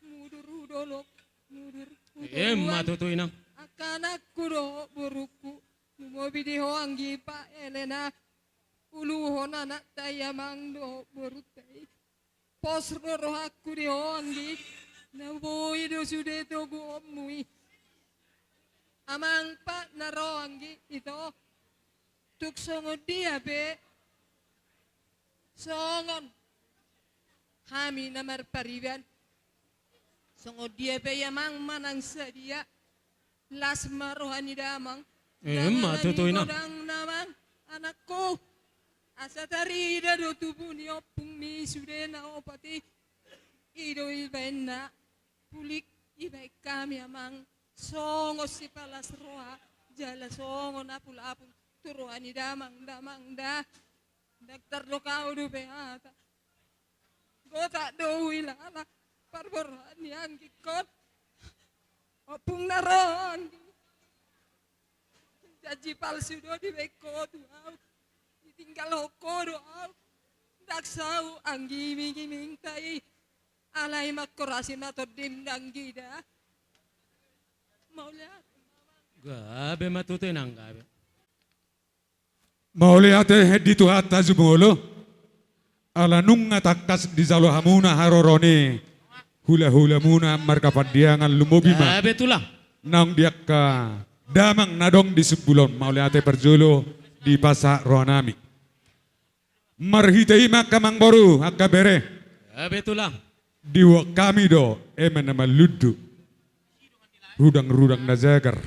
mudur hu dolok, mudur hu toruan. Emma tutu, inang. Angka anakku dohot borungku, lumobi di ho anggi, Pak Elena, uluhon anakta i, amang dohot borunta i. Pos do rohangku di ho anggi, na boi do sude toguonmu i. Amang, Pak, na ro anggi, ito. Tung songon dia pe, songon hami na marpariban, songon dia pe i, amang, manang sadia, las ma roha ni damang. Emma tutu, inang. Godang damang, anakku. Asa tarida do tubu ni ompungmi sude na opat i. I do ibaenna, pulik ibaen hami, amang, songon sipalas roha jala songon apul-apul tu roha ni damang, damang da. Ndang tardok au dope hata. Gotak do huilala parborhat ni anggingkon. Ompung na ro anggi, janji palsu do dibaen ho tu au. Ditinggalhon ho do au. Ndang saut anggi iming-imingta i. Alai mangkorasi ma tondim, anggi da. Mauliate. Gabe ma tutu, inang, gabe. Mauliate di Tuhanta jumolo. Ala nunga tangkas dijalo hamuna haroro ni hula-hulamuna marga Pandiangan, lumobi ma. Gabe tulang. Naung di angka damang na adong di sumbul on, mauliate parjolo dipasahat rohanami. Marhite i ma, angka amangboru, angka bere. Gabe tulang. Diboan hami do eme na marlundu, rudang-rudang na jagar.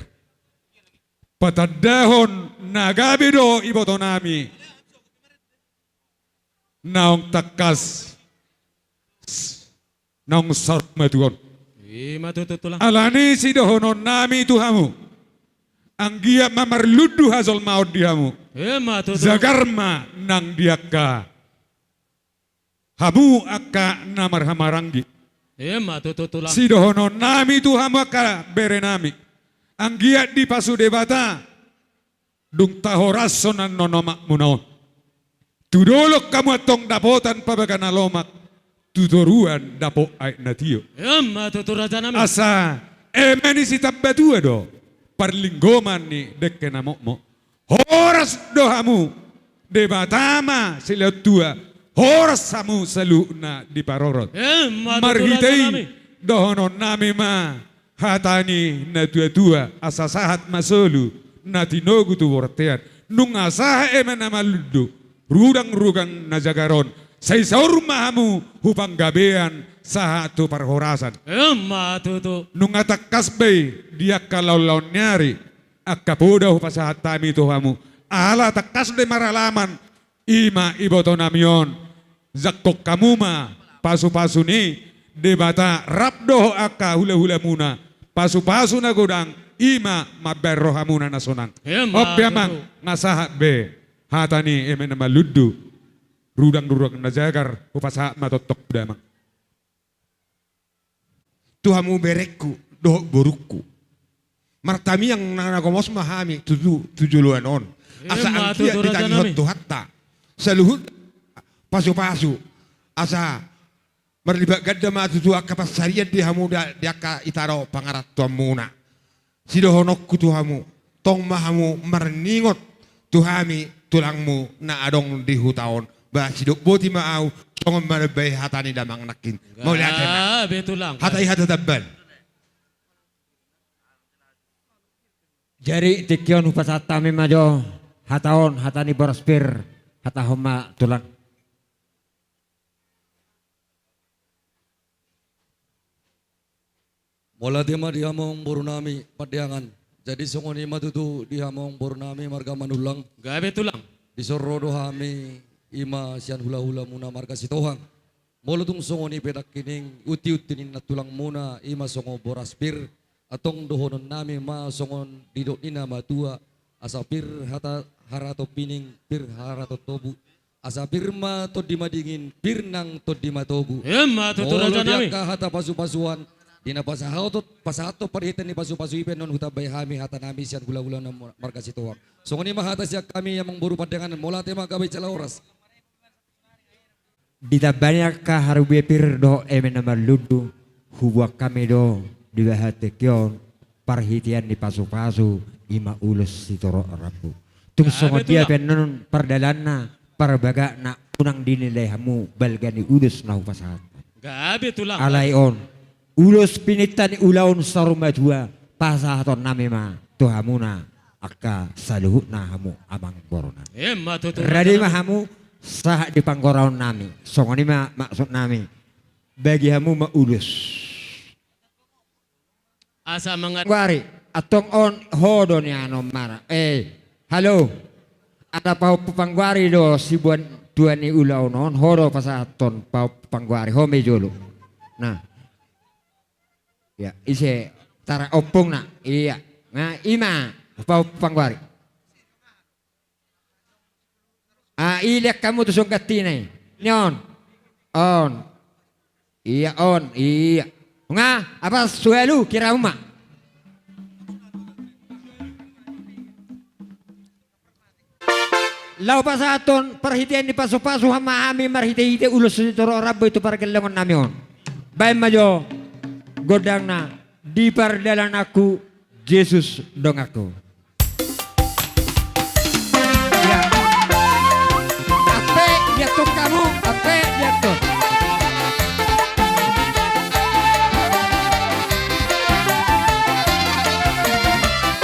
Patandahon na gabe do ibotonami naung tangkas, naung saur matua on. I ma tutu, tulang. Alani sidohononnami tu hamu, anggiat ma marlundu hajolmaon di hamu. I ma tutu. Jagar ma nang di angka hamu angka na marhamaranggi. I ma tutu, tulang. Sidohononnami tu hamu angka berenami, anggiat dipasu Debata dung tahorashon annon omakmuna on. Tu dolok hamu antong dapotan pabaga na lomak, tu toruan dapot aek na tio. I ma tutu, rajanami. Asa eme ni sitambatua do parlinggoman ni dengke na mokmok. Horas do hamu, Debata ma silehon tua, horas hamu saluhutna diparorot. I ma tutu, rajanami. Marhite i dohononnami ma hata ni na tua-tua, asa sahat ma solu na tinogu tu bontean. Nunga sahat eme na marlundu, rudang-rudang na jagar on, sai saur ma hamu hu panggabean sahat tu parhorasan. I ma tutu. Nunga tangkas be i di angka laon-laon ni ari, angka poda hupasahat hami tu hamu. Ala tangkas do i maralaman, i ma ibotonami on. Jangkon hamu ma pasu-pasu ni Debata rap dohot angka hulahulamuna, pasupasu na godang, i ma mambahen rohamuna na sonang. Ima tutu. On pe amang, nga sahat be hata ni eme na marlundu, rudang-rudang na jagar, hupasahat ma tongtong tu damang. Tu hamu berengku dohot borungku. Martamiang na, na gomos ma hami tu, tu, tu joloan on. Asa ima anggiat tutu, raja nami, ditangihon Tuhanta saluhut pasupasu. Asa marlipat ganda ma tutu angka pansarian di hamu da, di angka ita do pangarantoanmuna. Sidohononku tu hamu, tong ma hamu marningot tu hami tulangmu na adong di huta on. Ba sidok boti ma ahu, songon manambai hata ni damang nangkin. Mauliate ma. Gabe tulang. Hata i hata tamban. Jadi tingki on hupasahat hami ma jo hata on, hata ni boras pir, hatahon ma tulang. Mauliate ma di hamu amangboru nami Pandeangan. Jadi songon i ma tutu di hamu amangboru nami marga Manullang. Gabe tulang. Dison ro do hami, i ma sian hulahulamuna marga Sitohang. Molo tung songon i pe nangkining untiunti ni nantulangmuna, i ma songon boras pir, antong dohonon nami ma songon didok ni na matua, asa pir hata haraton pining, pir haraton tobu. Asa pir ma tondi madingin, pir nang tondi matogu. Ima tutu, raja nami. Molo di angka hata pasupasuan, di na pasahaton, pasahathon parhitean ni pasupasu i pe annon hutambai hami hata nami sian hulahula na marga Sitohang. Songon i ma hata sian hami amangboru Pandeangan, mauliate ma, gabe jala horas. Ditambani angka harbue pir dohot eme na marlundu, huboan hami do di bagasan tingki on parhitean ni pasupasu, i ma ulos sitorop rambu. Tung songon dia pe annon pardalananna, parbagatna, unang dinilai hamu balga ni ulos na hupasahat. Gabe tulang. Alai on ulos pininta ni ulaon saur matua pasahaton nami ma tu hamuna angka saluhutna hamu amangboru nami. Ima tutu. Rade ma hamu sahat di panggoraon nami. Songon i ma maksud nami. Bagi hamu ma ulos. Asa mangat- Panggoari, antong on ho do nian on mara. Eh, halo. Ala pahompu panggoari do siboan tua ni ulaon on, ho do pasahathon pahompu panggoari, ho ma i jolo. Nah. Ya, ise tara ompungna. Iya. Nah, i ma pahompu panggoari. Ah, i lean hamu tu son gantina i. Ni on. On. Iya, on. Iya. Nga, apa suelu kira uma. Laho pasahathon parhitean ni pasupasu hamu ma hami marhitehite ulos sitorop rambu i tu pargellengon nami on. Baen ma jo gondangna, di pardalananku Jesus donganku. Ya. Ape, lihat tu kamu, ape, lihat tu.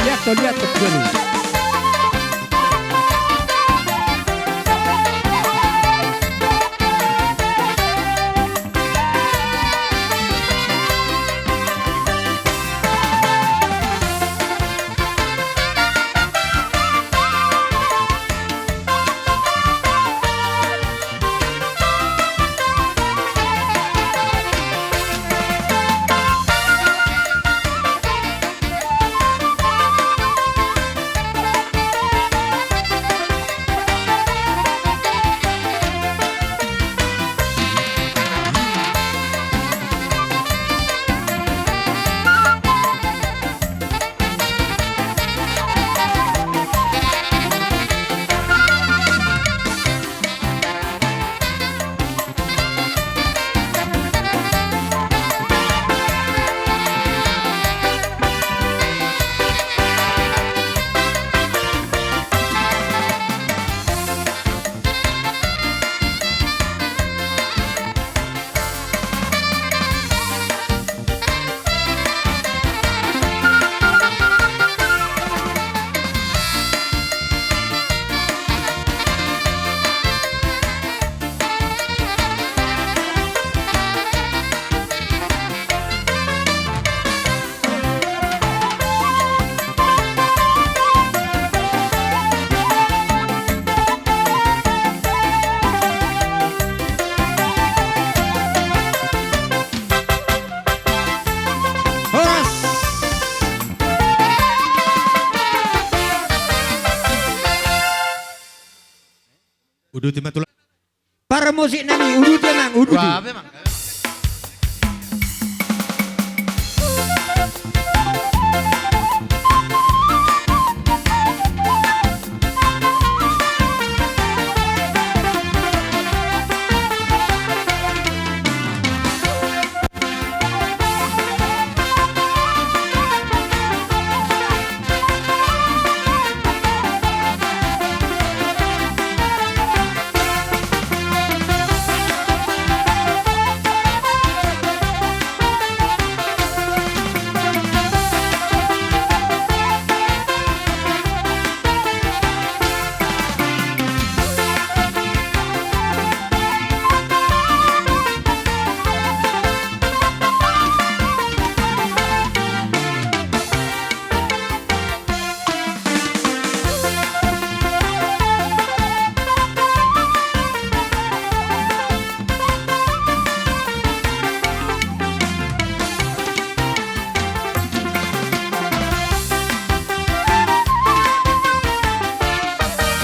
Lihat tu, lihat tu, dulu. Uduti ma tulang. Parmusik nami, uduti amang, uduti. Wah, memang.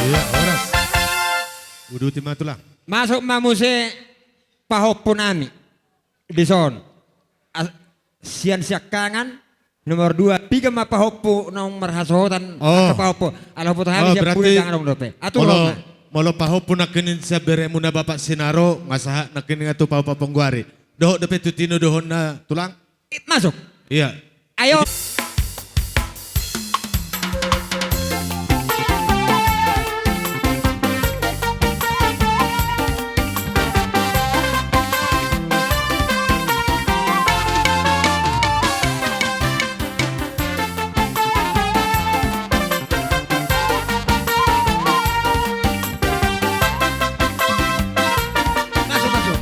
Iya, horas. Uduti ma tulang. Masuk ma muse pahompu nami dison. As-, sian siangkangan, nomor dua, piga ma pahompu naung marhasohotan. Oh. Angka pahompu. Ala huboto hami, oh, sian berarti pudi ndang adong dope. Atur molo, ma. Molo pahompu nangkining sian beremuna Bapak Sinaro, nga sahat nangkining tu pahompu pangguari. Dohot dope tu tinodohonna tulang. Masuk. Iya. Ayo. Masuk, masuk.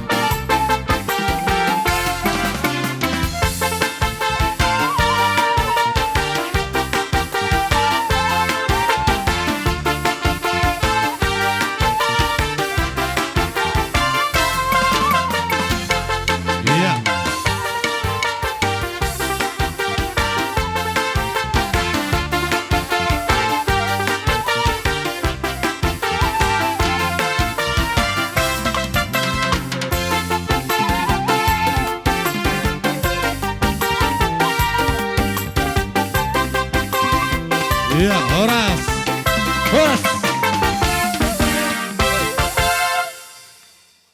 Iya. Iya, horas. Horas.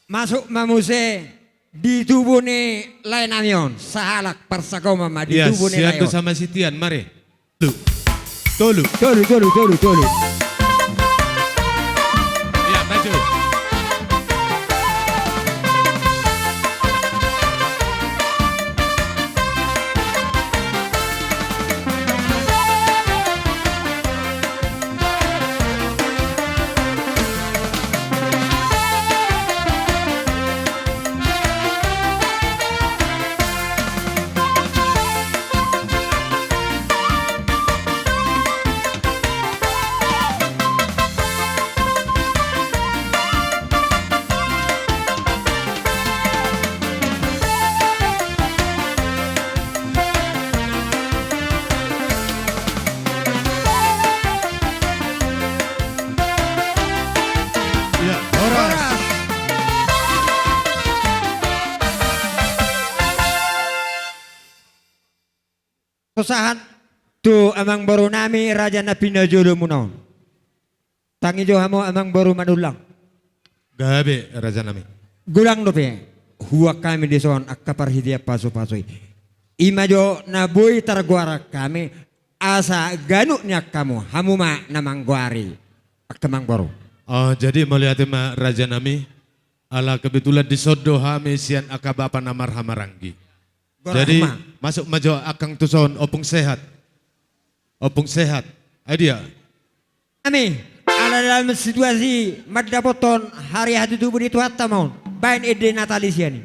Masuk ma muse di tubu ni lae nami on, sahalak parsagompa ma di tubu ni lae on. Iya, sian do sama sitian, mari. Tolu. Tolu. Tolu, tolu, tolu, tolu. Iya, maju. Iya, horas. Horas. Sahat tu amangboru nami raja na pinajolo muna on. Tangi jo hamu amangboru Manullang. Gabe raja nami. Godang dope huhut hami dison angka parhitean pasupasu i. I ma jo na boi targoaran hami asa ganup ni angka hamu, hamu ma na manggoari angka amangboru. Oh, jadi mauliate ma raja nami. Ala kebetulan dison do hami sian angka bapa na marhahamaranggi. Jadi, masuk ma jo angkang tuson, Ompung Sehat. Ompung Sehat. Ai dia. Nami, ala dalam situasi mandapothon harian hatutubu ni Tuhanta ma on. Baen ende Natal i sian i.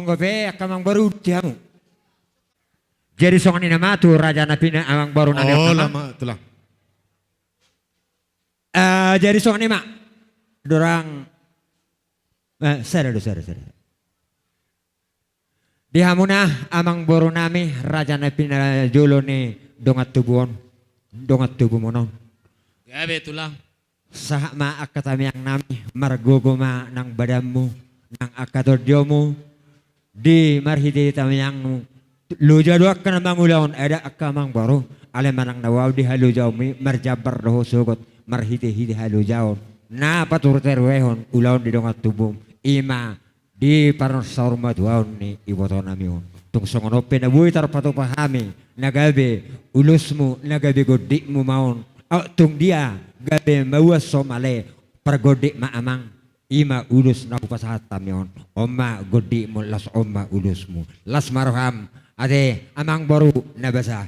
Anggo pe angka amangboru di hamu. Jadi songon i nama tu raja na pinasahat amangboru nami on. Olo ma tulang. Eh, jadi songon i ma. Dorang. Eh, sada do, sada, sada. Di hamuna amangboru nami raja na pinajolo ni dongan tubu on, dongan tubumuna on. Gabe tulang. Sahat ma angka tamiang nami, margogo ma nang badanmu, nang angka tondionmu, di marhite tamiangmu. Loja do angka na mangulahon, adat angka amangboru, alai manang na ualu di halojaonmi, marjambar do ho sogot, marhite-hite halojaon. Na paturut-turut ulaon di dongan tubum, ima di parsaurmatuaon ni iboto nami on. Tung songon on pe na boi tarpatupa hami, na gabe ulusmu, na gabe gondikmu ma on. Au, tung dia gabe mauas somale, pargondik ma amang, ima ulos na hupasahat hami on. On ma gondikmu, laos on ma ulusmu. Las ma roham, ate amangboru na basa.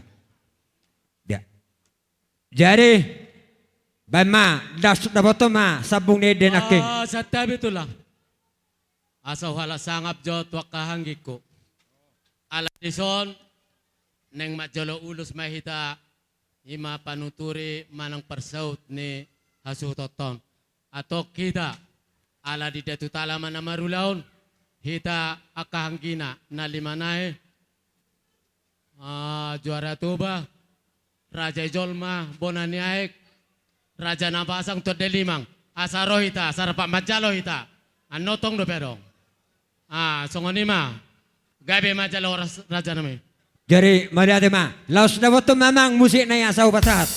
Dia. Jadi, baen ma, das dapoton ma, sambung ni ende nangkin. Ah, santabi tulang. Asa huhalak sangap jo tu angka anggingku. Ala dison, naeng manjalo ulos ma hita, ima panuturi manang parsaut ni hasuhuton. Antong hita, ala di Datu Tala ma na marulaon, hita angka anggina na lima nai, ah, Juara Toba, Raja i Jolma, Bona ni Aek, Raja Nabasang, Tondi Limang. Asa ro hita, asa rap manjalo hita. Annon tong dope adong. Ah, songon i ma. Gabe ma jala horas raja nami. Jadi, mauliate ma. Laos dapoton ma amang musik na i asa hupasahat.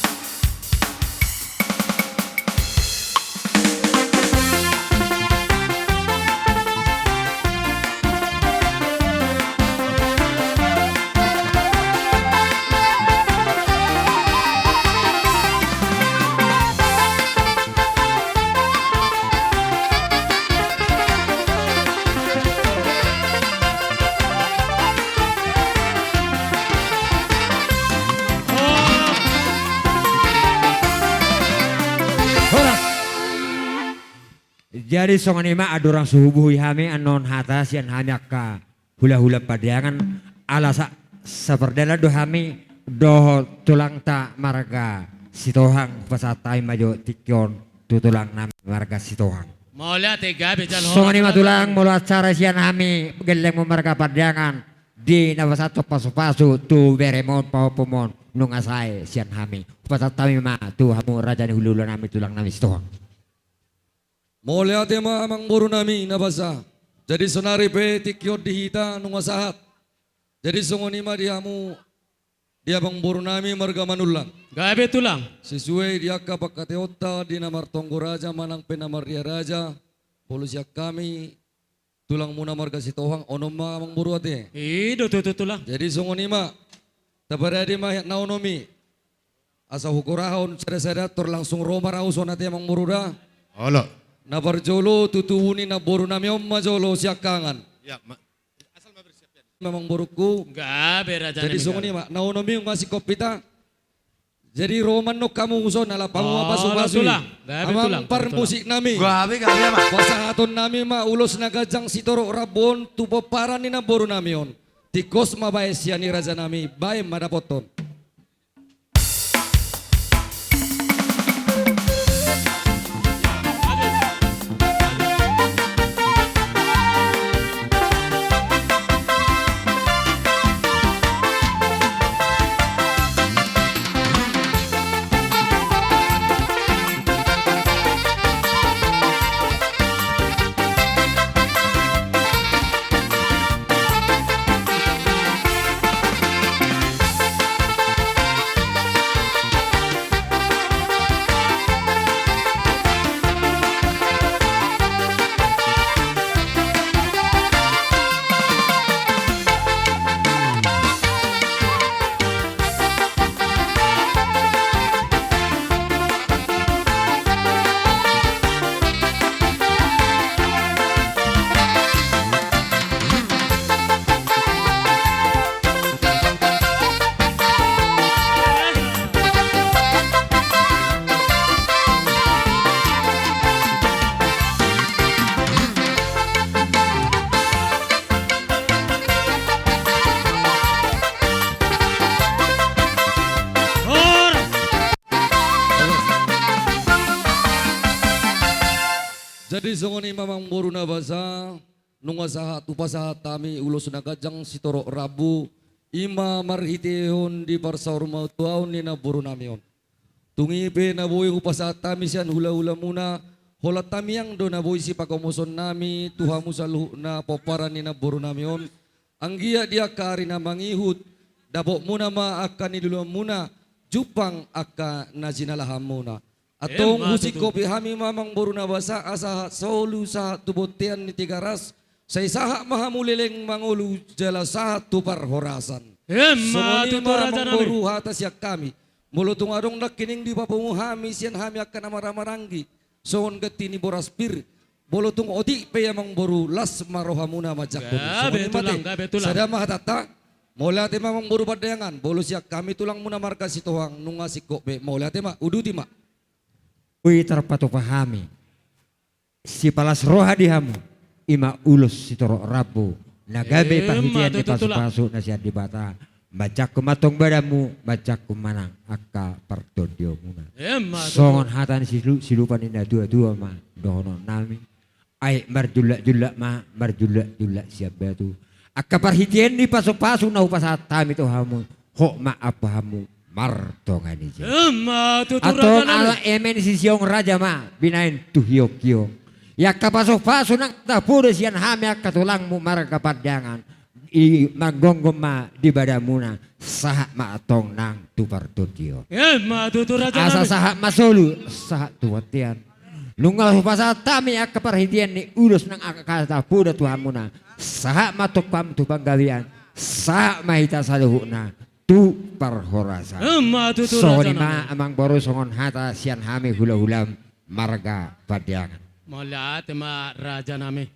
Horas. Jadi songon i ma andorang so hubuhai hami annon hata sian hami angka hulahula Pandeangan, ala sa-, sapardalan do hami dohot tulangta marga Sitohang, hupasahat hami ma jo tingki on tu tulang nami marga Sitohang. Mauliate, gabe jala horas. Songon i ma tulang, molo acara sian hami gellengmu marga Pandeangan, di na pasahathon pasupasu tu beremon pahompumon, nunga sae sian hami. Hupasahat hami ma tu hamu raja ni hulahula nami tulang nami Sitohang. Mauliate ma amangboru nami na basa. Jadi sonari pe tingki on di hita nunga sahat. Jadi songon i ma di hamu, di amangboru nami marga Manullang. Gabe tulang. Sesuai di angka pangkataionta di na martonggo raja manang pe na marria raja, molo sian hami tulangmuna marga Sitohang, onom ma amangboru ate. I do tutu tulang. Jadi songon i ma. Taparade ma na onom i. Asa hugorahon sada-sada tor langsung ro ma raus on ate amangboru da. Olo. Na parjolo tu tubu ni namboru nami on ma jolo siangkangan. Ia, ma-, asal ma bersiap ya. Amangborungku. Gabe raja nami. Jadi songon i ma. Na onom i nunga singkop hita. Jadi ro ma annon hamu uson ala hamu ma pasupasu i. Amang parmusik nami. Gabe, gabe, amang. Pasahaton nami ma ulos na ganjang sitorop rambu on tu pomparan ni namboru nami on. Tingkos ma baen sian i raja nami, baen ma dapothon. Songon i ma amangboru na basa, nunga sahat hupasahat hami ulos na ganjang sitorop rambu, i ma marhitehon di parsaurmatuaon ni namborunami on. Tung i pe na boi hupasahat hami sian hulahulamuna, holan tangiang do na boi sipagomoson nami tu hamu saluhutna pomparan ni namborunami on. Anggiat di angka ari na mangihut, dapotmuna ma angka niluluanmuna, jumpang angka na jinalahanmuna. Antong husingkop hami ma amangboru na basa, asa sahat solu sahat tu bontean ni Tigaras, sai sahat ma hamu leleng mangolu jala sahat tu parhorasan. Emma tutu, rajanami. Songon i ma amangboru hata sian hami. Molo tung adong nangkining dipapungu hami sian hami angka na marhahamaranggi, songon ganti ni boras pir, molo tung otik pe amangboru, las ma rohamuna manjangkon i. Songon i ma tulang, gabe tulang. Sada ma hatanta. Mauliate ma amangboru Pandeangan, molo sian hami tulangmuna marga Sitohang, nunga singkop be. Mauliate ma, uduti ma. Ui, tarpatupa hami sipalas roha di hamu, i ma ulos sitorop rambu na gabe parhitean ni pasupasu na sian Debata. Manjangkon ma antong badanmu, manjangkon ma nang angka partondionmuna. Emma tutu. Songon hata ni silu-, silupa ni natuatua ma dohononnami. Ai marjullakjullak ma, marjullakjullak sian batu. Angka parhitean ni pasupasu na hupasahat hami tu hamu, hot ma ampuanmu martonga ni jabu. Emma tutu, rajanami. Antong ala eme ni sisiong raja ma binahen tu hionghiong. Ia angka pasupasu naung tapoda sian hami angka tulangmu marga Pandeangan, i manggomgom ma di badanmuna, sahat ma antong nang tu partondion. Emma tutu, rajanami. Asa sahat ma solu sahat tu bontean. Nunga hupasahat hami angka parhitean ni ulos naung angka tapoda tu hamuna, sahat ma antong hamu tu panggabean, sahat ma hita saluhutna tu parhorasan. Emma tutu, rajanami. Songon i ma amangboru, songon hata sian hami hulahula marga Pandeangan. Mauliate ma, rajanami.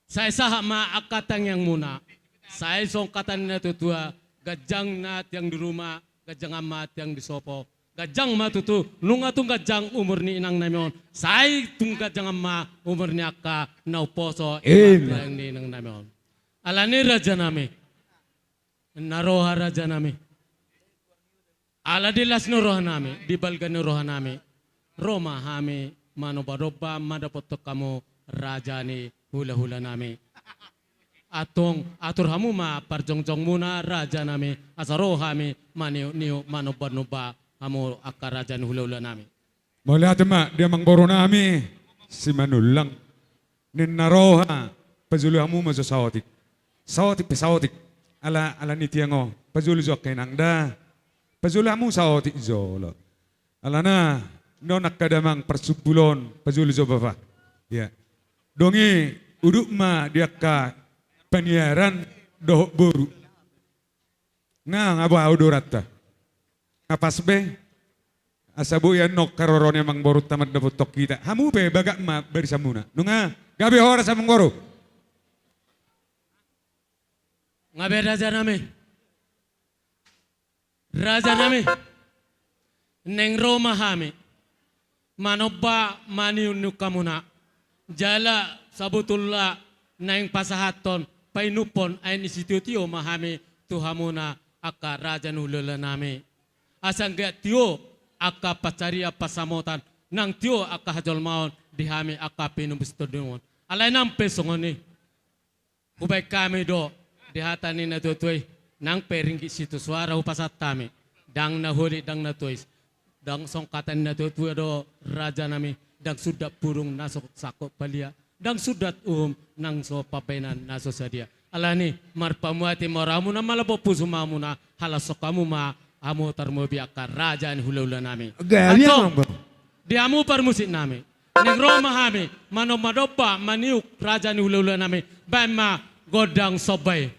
Sai sahat ma angka tangiangmuna. Sai songon hata ni natuatua, ganjang ma tiang di ruma, ganjang ma tiang di sopo. Ganjang ma tutu, nunga tung ganjang umur ni inangnami on, sai tung ganjang ma umur ni angka na umposo. Emma. Tiang ni inangnami on. Alani, rajanami, na roha, rajanami. Ala di las ni rohanami, di balga ni rohanami, ro ma hami manombanomba mandapothon hamu raja ni hulahulanami. Antong atur hamu ma parjongjongmuna, rajanami, asa ro hami maniukniuk, manombanomba hamu angka raja ni hulahulanami. Mauliate ma di amangborunami Simanullang. Ninna roha, pajolo hamu ma jo saotik. Saotik pe saotik. Ala, ala ni tiang on, pajolo jo angka inang da. Pajolo hamu saotik jolo. Alana, non angka damang parsumpul on, pajolo jo bapa. Ia. Dung i, udut ma di angka paniaran dohot boru. Nga, nga boha uduranta? Nga pas be? Asa boi annon haroro ni amangborunta mandapothon hita. Hamu pe bagak ma barisanmuna. Nunga, gabe horas amangboru. Nga be, rajanami. Rajanami. Naeng ro ma hami manomba maniukniuk hamuna. Jala sabotulna naeng pasahathon, painumhon aek ni sitiotio ma hami tu hamuna angka raja ni hulahulanami. Asa anggiat tio angka pansarian pansamotan, nang tio angka hajolmaon di hami angka pinungsi tondion. Alai nang pe songon i. Hubaen hami do di hata ni natuatua i, nang pe ringgit sitio suara hupasahat hami, ndang na holit ndang na tois, ndang songon hata ni natuatua do rajanami, ndang sundat purung na so sangkot palia, ndang sundat uhum nang so pambahenan na so sadia. Alani, marpamuati ma rohamuna, malambok pusu ma hamuna, halashon hamu ma hamu tarlobi angka raja ni hulahulanami. Gabe. Antong, amang, di hamu parmusiknami. Naeng ro ma hami manombanomba maniuk raja ni hulahulanami. Baen ma gondang somba i.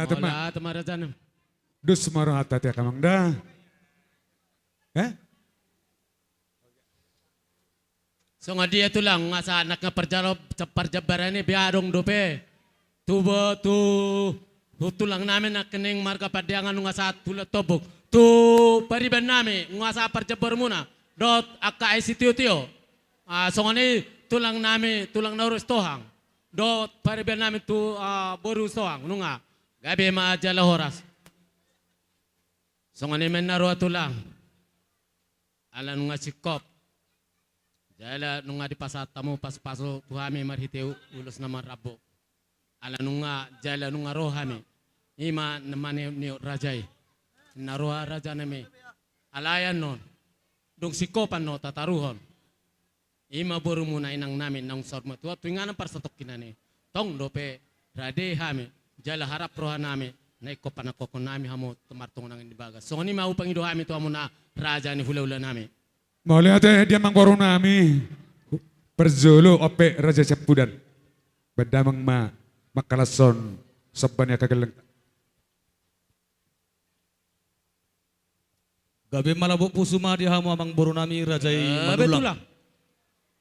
Mauliate ma. Mauliate ma raja nami. Dos ma rohanta, ate, amang da. Eh? Songon dia tulang, nunga sahat nangkin parjalo-, parjambaran i, boi adong dope. Tu bo-, tu, tu tulang nami nangkining marga Pandiangan nunga sahat tu Latombuk. Tu pariban nami nunga sahat parjambar muna. Dohot angka aek sitiotio. Ah, songon i tulang nami, tulang na ro Sitohang. Dohot pariban nami tu, ah, boru Sitohang nunga. Gabe ma jala horas. Songon i ma inna roha tulang. Ala nunga singkop. Jala nunga dipasahat hamu pasupasu tu hami marhite u-, ulos na marrambu. Ala nunga, jala nunga ro hami. I ma na maniopniop raja i. Inna roha raja nami. Alai annon. Dung singkopan do tataruhon. I ma borumuna, inang nami naung saur matua tu inganan parsatongkinan i. Tong dope rade hami, jala harap roha nami, na ingkon panangkokhon nami hamu tu martonga nangkin di bagas. Songon i ma hupangido hami tu hamuna raja ni hulahula nami. Mauliate di amang boru nami. Parjolo, ope raja Siampudan. Baen damang ma mangkalashon somba ni angka gelleng. Gabe ma lambok pusu ma di hamu amang boru nami raja i. Gabe Manullang. Tulang.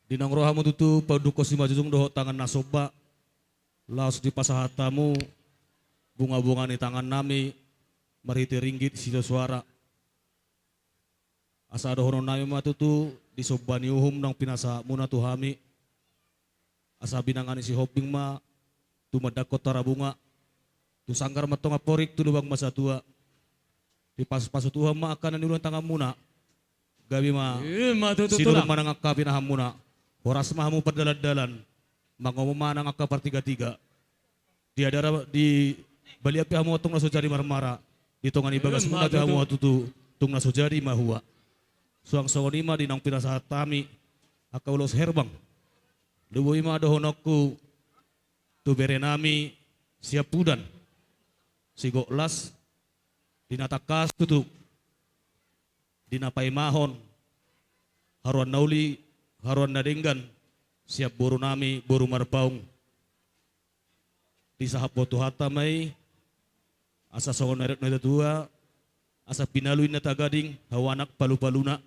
Di naung ro hamu tutu, paundukhon simanjujung dohot tangan na somba. Laos dipasahat hamu bungabunga ni tangan nami marhite ringgit sitio soara. Asa dohonon nami ma tutu di somba ni uhum naung pinasahat muna tu hami. Asa binanga ni Sihombing ma tumandangkon Tarabunga, tu sanggar ma antong amporik tu lubang ma satua. Dipasupasu Tuhan ma angka na niula ni tangan muna. Gabe ma. I ma tutu, sinur tulang. Ma nang angka pinahan muna. Horas ma hamu pardalandalan. Mangomo ma nang angka partigatiga. Di adara, di balian pe hamu antong na so jadi marmara. Di tonga ni bagas muna pe hamu tutu tung na so jadi mahua. Suang songon i ma di naung pinasahat hami angka ulos herbang. Lumobi ma dohononku tu bere nami Siampudan, Sigok Las, di na tangkas tutu, di na paimahon haroan na uli, haroan na denggan sian boru nami boru Marpaung. Disahaphon Tuhanta ma i, asa songon na nidok ni natuatua, asa pinalu inna tagading, hau anak palupaluna.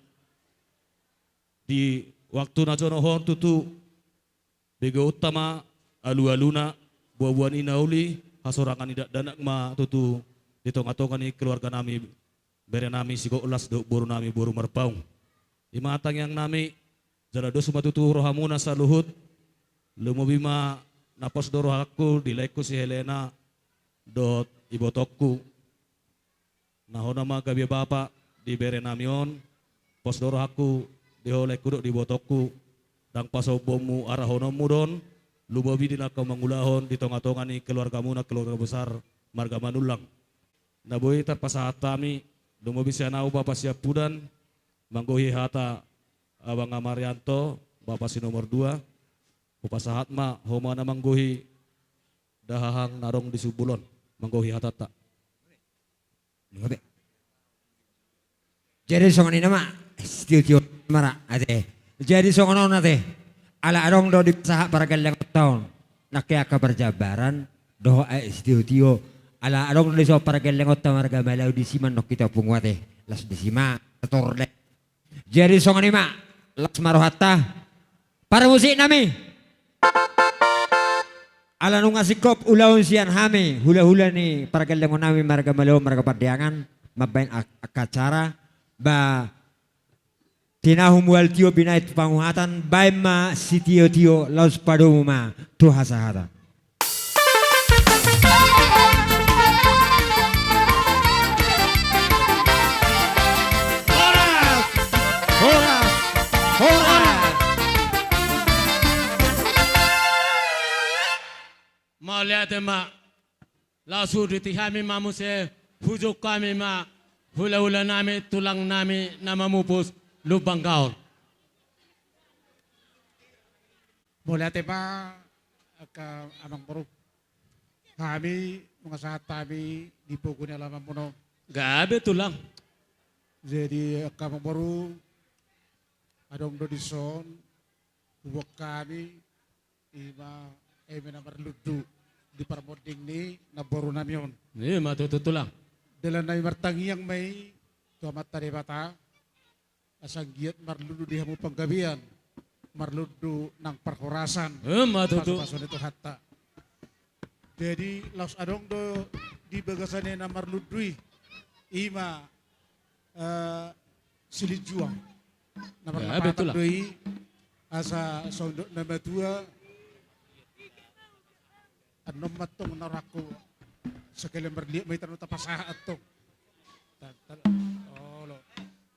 Di waktu na jonok on tutu, begeonta ma alualuna, buabuan i na uli, hasorangan ni dakdanak ma tutu di tongatonga ni keluarga nami, bere nami Sigok Las dohot boru nami boru Marpaung. I ma tangiang nami, jala dos ma tutu rohamuna saluhut. Lumobi ma na pos do rohangku di laengku si Helena dohot ibotongku. Na hona ma gabe bapa di bere nami on, pos do rohangku di ho laengku dohot di ibotongku. Ndang pasombonmu arahononmu do on, lumobi di na angka mangulahon di tongatonga ni keluargamuna, keluarga besar marga Manullang. Na boi tarpasahat hami, lumobi sian ahu bapa Siampudan, manggohi hata abang Amarianto, bapa si nomor dua, hupasahat ma ho ma na manggohi dahahang na adong di sumbul on, manggohi hatanta. Jadi songon i nama, sitiotio ma ra, ate. Jadi songon on, ate. Ala adong do dipasahat pargellengonta on nangkin angka parjambaran dohot aek sitiotio. Ala adong do dison pargellengonta marga Malau, disi ma annon hita pungu, ate. Las disi ma, sator da. Jadi songon i ma, las ma rohanta. Parmusik nami. Ala nunga singkop ulaon sian hami hulahula ni pargellengon nami marga Malau, marga Pandiangan, mambahen ak-, angka acara, ba tinahu mual tio binahen tu panguhatan, bahen ma sitiotio, laos padomu ma tu hasahatan. Horas! Horas! Horas! Mauliate ma. Laos huduti hami ma muse, hujou hami ma hulahula nami, tulang nami na mamupus Lumban Gaol. Mauliate ma angka amang boru. Hami nunga sahat hami di pogu ni alamanmuna on. Gabe tulang. Jadi angka amang boru, adong do dison huboan hami, ima eme na marlundu. di parmonding ni namboru nami on. Ima tutu tulang. Dalan nami martangiang ma i tu Amanta Debata, asa anggiat marlundu di hamu panggabean, marlundu nang parhorasan. Ima tutu. Pasupasu ni Tuhanta. Jadi laos adong do di bagasan na marlundu i, ima, eh, silinjuang. Na marlapatan do i, asa songon dok na matua, annon ma tong na rohangku, sekalian marliat ma i tano tapasahat tong. Olo.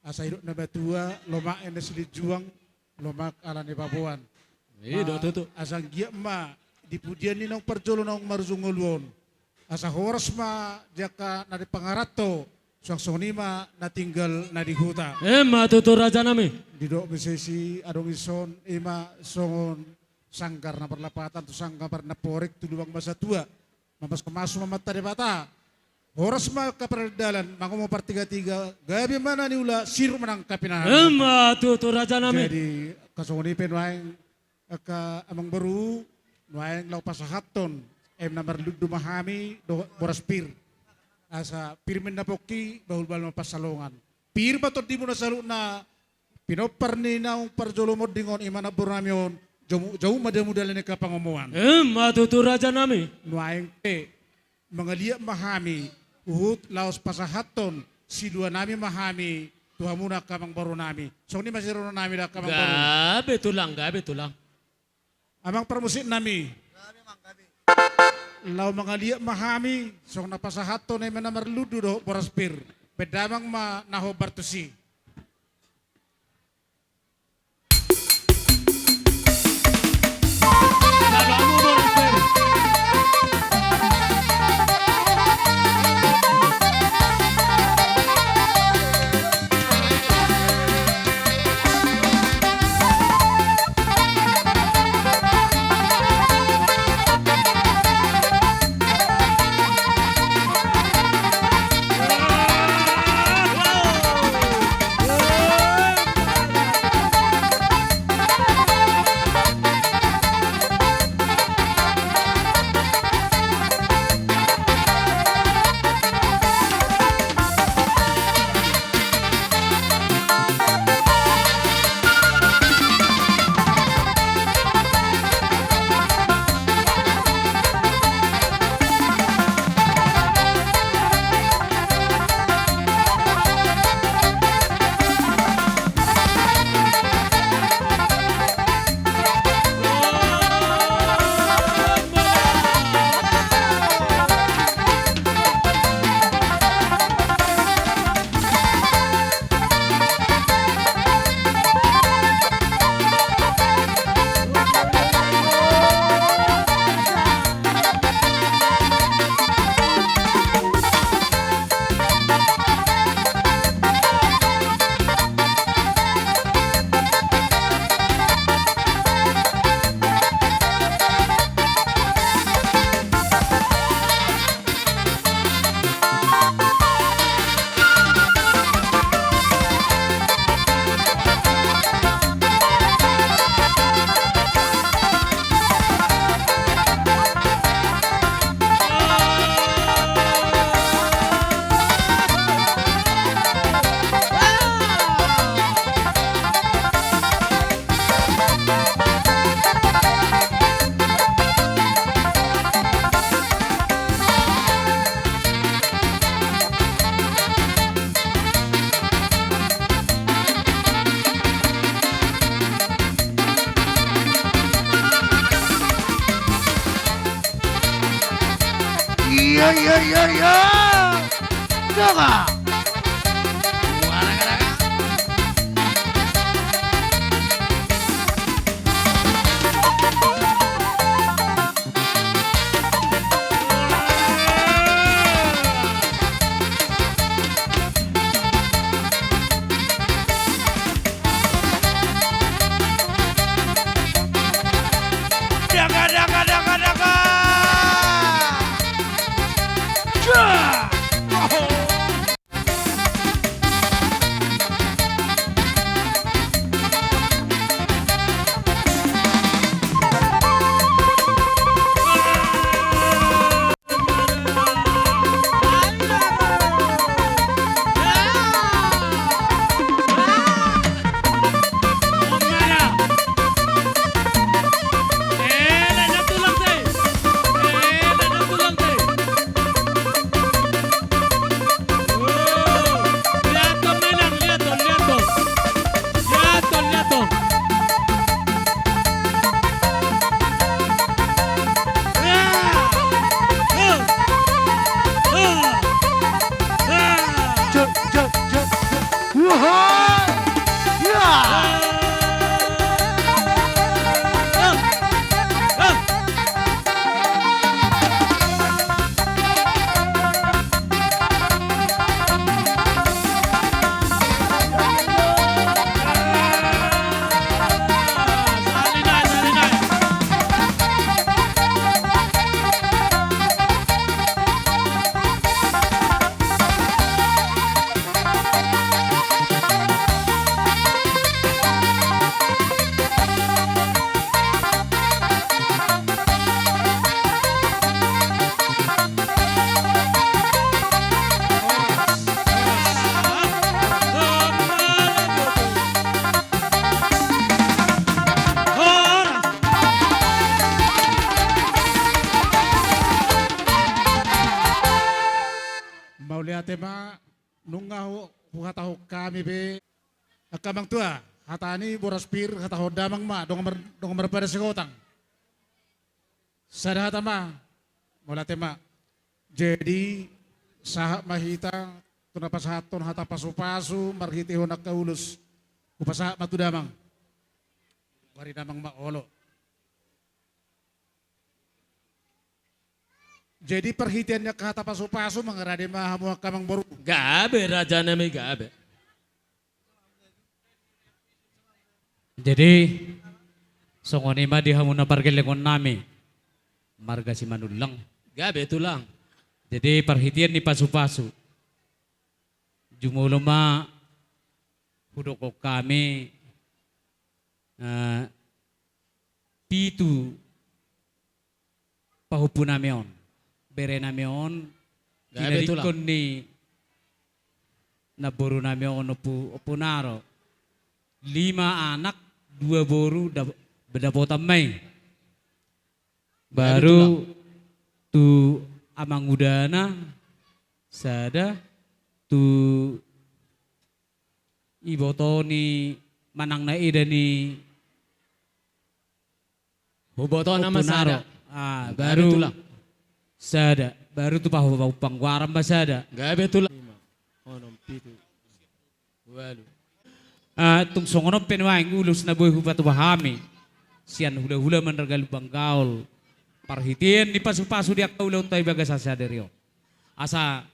Asa didok na matua, lomak eme silinjuang, lomak ala ni baboan. I do tutu. Asa anggiat ma di pudian ni naung parjolo naung marujung ngolu on, asa horas ma di angka na di pangaranto, suang songon i ma na tinggal na di huta. Ima tutu raja nami. Didok muse si adong dison, ima songon sanggar na marlapatan tu sanggar na porek tu lubang basa tua. Mamasu-masu ma Amanta Debata. Horas ma angka pardalan, mangomo partigatiga, gabe ma na niula, sirut ma nang angka pinahan. Ima tutu raja nami. Jadi angka songon i pe nuaeng angka amangboru, nuaeng laho pasahathon, eme na marlundu ma hami dohot boras pir. Asa pir ma na pongki, bahulbahul ma pansalongan. Pir ma tondimuna saluhutna, pinompar ni naung parjolo monding on, ima namboru nami on, jaum-, jaum ma di hamu dalan ni angka pangomoan. Ima tutu raja nami. Nuaeng pe mangaliat ma hami, huhut laos pasahathon silua nami ma hami tu hamuna angka amangboru nami. Songon i ma siroha nami da angka amangboru. Gabe tulang, gabe tulang. Amang parmusik nami. Laho mangaliat ma hami, songon na pasahathon eme na marlundu dohot boras pir. Baen damang ma na hombar tusi. Iya, iya, iya, iya. Coba. Daga, daga, daga, daga. Ja! Oho! Ema, nunga hu-, huhatahon hami be. Angka amang tua, hata ni boras pir, hatahon damang ma, dongan mar-, dongan marpada sigotang. Sada hata ma, mauliate ma. Jadi, sahat ma hita, tu na pasahathon hata pasupasu, marhitehon angka ulos. Hupasahat ma tu damang. Bari damang ma olo. Jadi, parhitean ni angka hata pasupasu, mangarade ma hamu angka amang boru. Gabe, raja nami, gabe. Jadi, songon i ma di hamu na pargellengon nami, marga Simanullang. Gabe, tulang. Jadi, parhitean ni pasupasu, jumolo ma hudok hami, eh, pitu pahompu nami on, bere nami on, gabe, tulang, tinadingkon ni namboru nami on, Ompu, Ompu Naro. Lima anak, dua boru, dap-, dapotan ma i. Gabe, tulang. Baru tu amangudana, sada, tu iboto ni manang na eda ni Huboto nama sada. Ah, gabe, baru tulang. Sada, baru tu pahu-, pahu-, pangguaran ma sada. Gabe tulang. Lima, onom, pitu, ualu. Ah, tung songon on pe nuaeng ulos na boi hupatupa hami sian hulahula Mandargalumbang Gaol, parhitean ni pasupasu di angka ulaonta di bagasan sadari on. Asa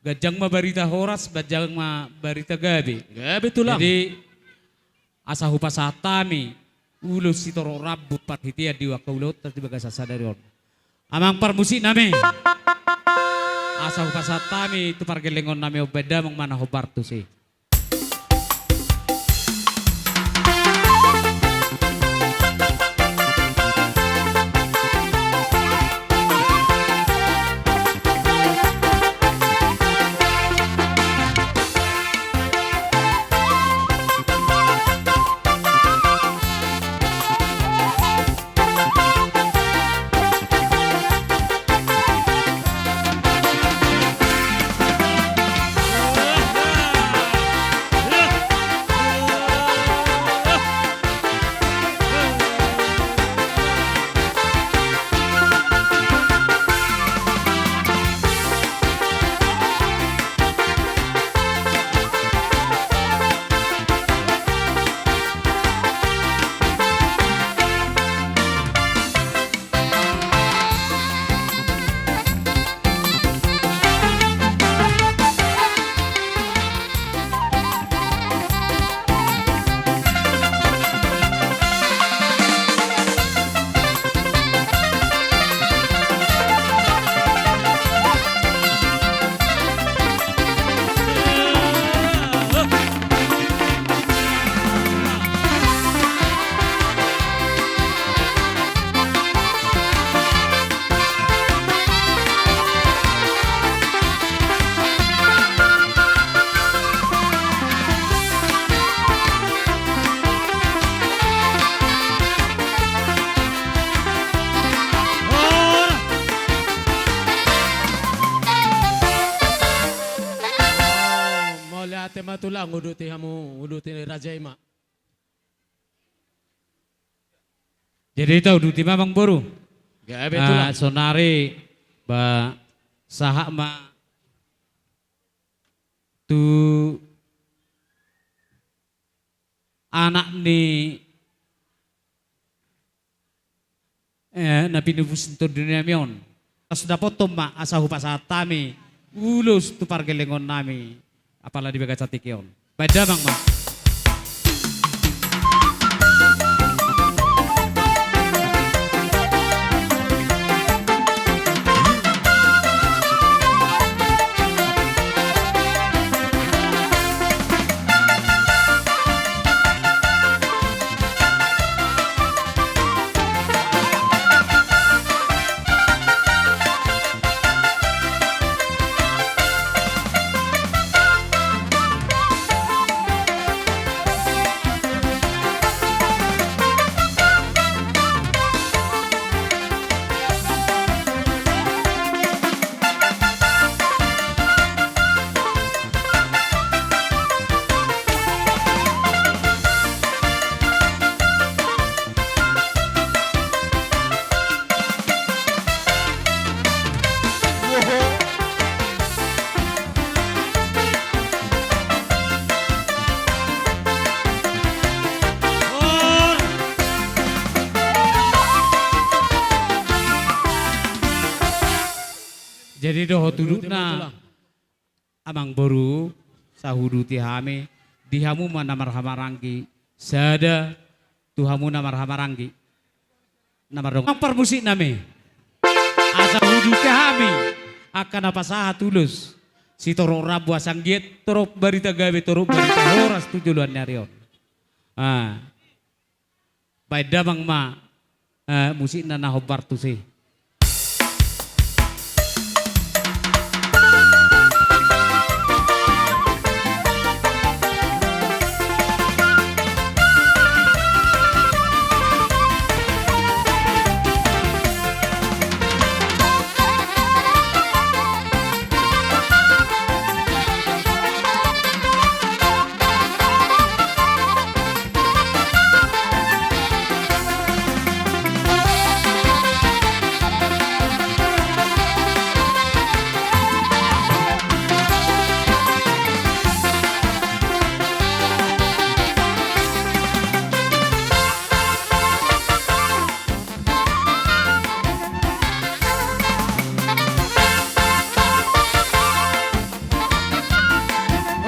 ganjang ma barita horas, ganjang ma barita gabe. Gabe tulang. Jadi, asa hupasahat hami ulos sitorop rambu parhitean di angka ulaonta di bagasan sadari on. Amang parmusik nami. Asa hupasahat hami tu pargellengon nami on, baen damang ma na hombar tusi. Mauliate ma tulang, uduti hamu, uduti raja i ma. Jadi, tauduti ma, amang boru. Gabe tulang. Ah, sonari, ba, sahat ma tu anak ni, eh, na pinupus ni tondi nami on. Asa dapothon ma, asa hupasahat hami ulos tu pargellengon nami, apala di bagasan tingki on. Baen damang ma. Jadi dohot udutna, Amang Boru, sai huuduti hami, di hamu ma na marhahamaranggi, sada tu hamu na marhahamaranggi. Na mardongan parmusiknami. Asa huuduti hami angka na pasahat ulos. Sitorop rambu asa anggiat torop barita gabe, torop barita horas tu joloan ni ari on. Ah. Baen damang ma, eh, musikna na hombar tusi.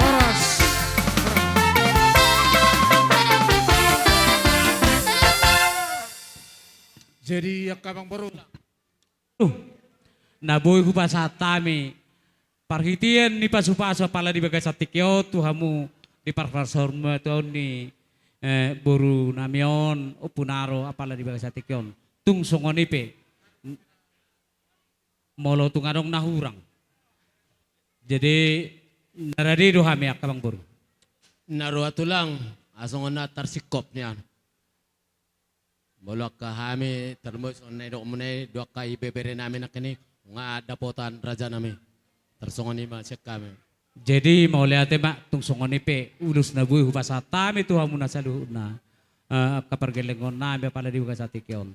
Horas. Jadi angka Amang Boru, na boi hupasahat hami parhitean ni pasupasu apala di bagasan tingki on tu hamu di parpasupasu on ni, eh, borunami on, Ompu Naro, apala di bagasan tingki on. Tung songon i pe, molo tung adong na hurang, jadi na rade do hami angka Amang Boru. Na roa tulang, asa songon na tarsingkop nian. Molo angka hami tarlumobi songon na nidokmuna i, do angka ibeberenami nangkin i, nunga dapotan rajanami. Tarsongon i ma sian hami. Jadi mauliate ma, tung songon i pe ulos na boi hupasahat hami tu hamuna saluhutna, eh, angka pargellengonnami apala di bagasan tingki on.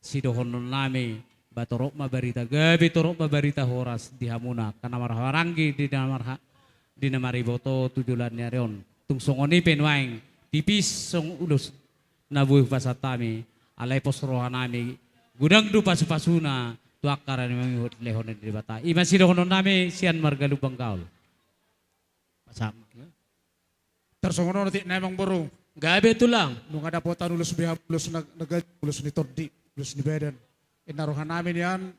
Sidohononnami, ba torop ma barita gabe, torop ma barita horas di hamuna angka na marhahamaranggi, di na marha-, di na mariboto tu joloan ni ari on. Tung songon i pe nuaeng, tipis songon ulos na boi hupasahat hami, alai pos rohanami, godang do pasupasuna tu angka na mangihut lehon ni Debata. I ma sidohononnami sian marga Lumban Gaol. Pasahat. Tarsongon on otik nai Amang Boru. Gabe tulang. Nunga dapotan ulos be hamu, ulos na, na ganjang, ulos ni tondi, ulos ni badan. Inna rohanami nian,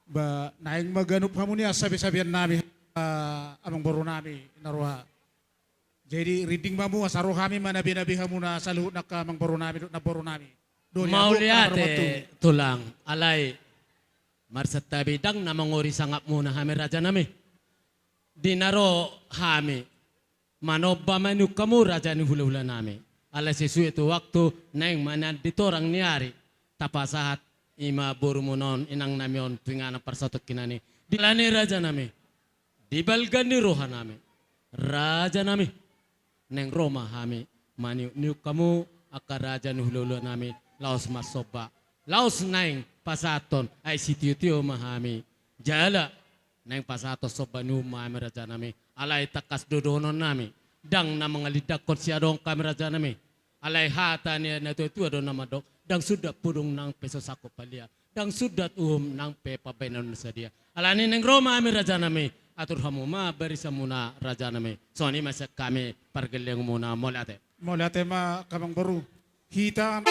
ba naeng ma ganup hamu nian sabesabeannami, ah, Amang Borunami, inna roha. Jadi rinding ma hamu asa ro hami manabenabe hamuna saluhutna angka Amang Borunami dohot Namborunami. Mauliate tulang, alai marsantabi ndang na mangori sangapmuna hami rajanami. Di na ro hami manomba maniuk hamu raja ni hulahulanami. Alai sesuai tu waktu naeng ma nian di torang ni ari tapasahat i ma borumuna on, inangnami on tu inganan parsatongkinan i. Di lani rajanami, di balga ni rohanami, rajanami, naeng ro ma hami maniukniuk hamu angka raja ni hulahulanami, laos marsomba, laos naeng pasahathon, ai sitiotio ma hami. Jala naeng pasahathon somba ni uhum ma hami rajanami. Alai tangkas do dohononnami, ndang na mangalindangkon siadong hami rajanami. Alai hata ni natuatua do na mandok, ndang sundat pudung nang pe so sangkop palia, ndang sundat uhum nang pe pambahenan na sadia. Alani naeng ro ma hami rajanami, atur hamu ma barisamuna rajanami. Songon i ma sian hami pargellengmuna, mauliate. Mauliate ma angka Amang Boru. Hita.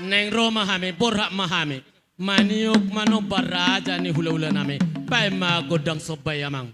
Naeng ro ma hami, borhat ma hami maniuk manomba raja ni hulahulanami. Baen ma gondang somba i amang.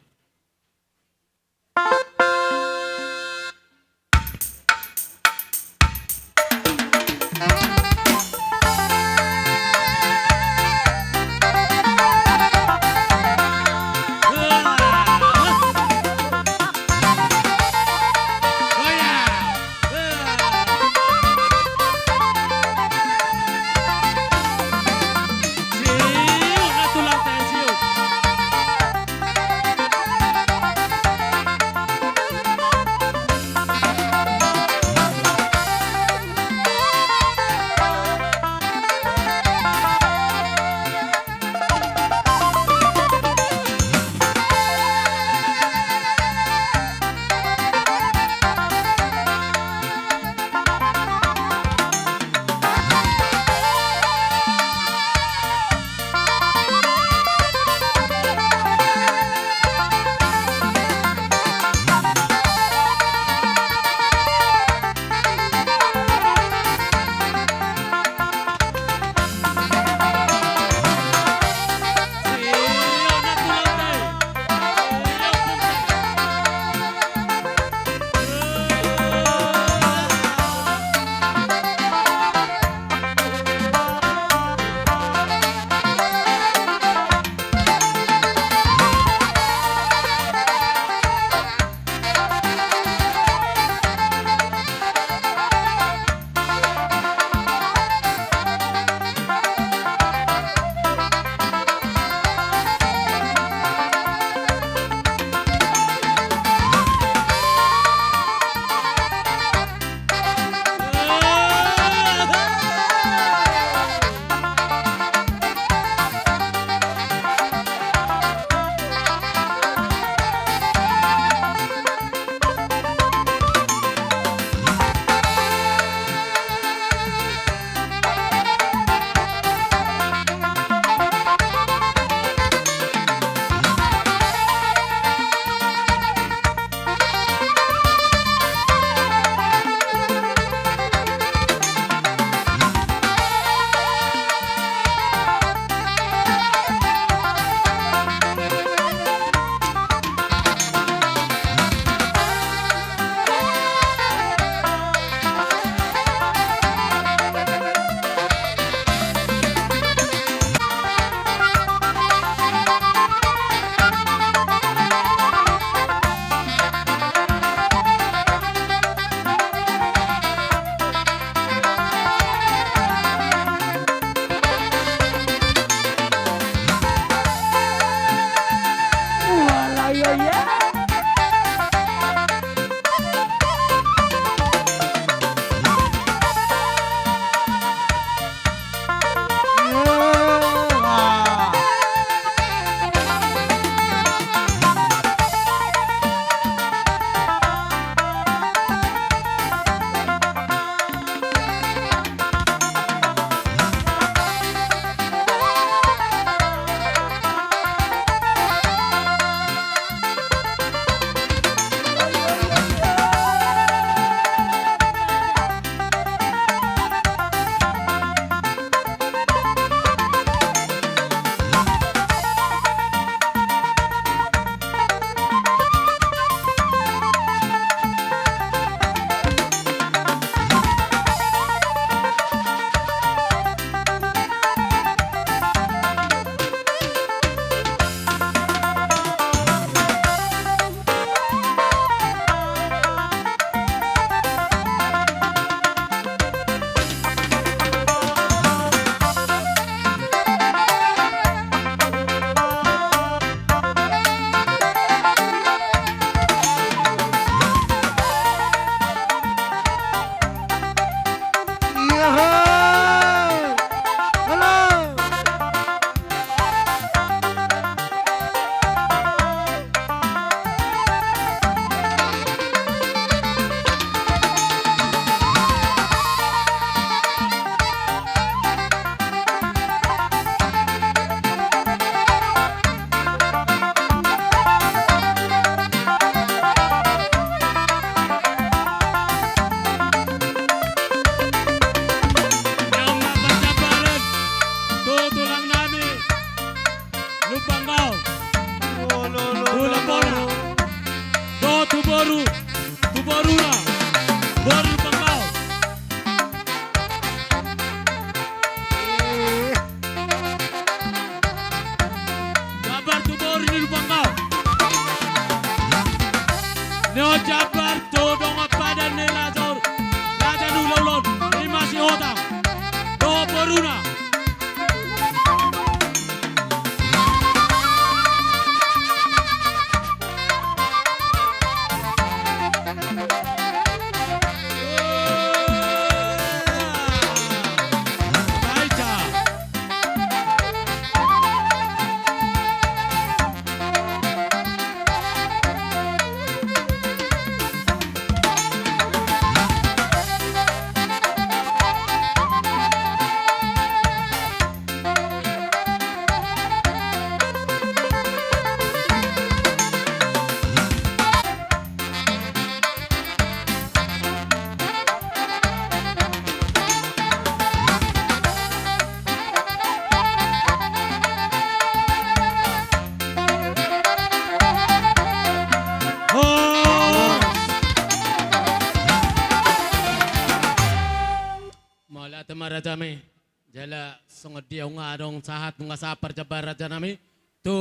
Rajanami. Jala songon dia nunga adong sahat, nunga sahat parjambaran rajanami tu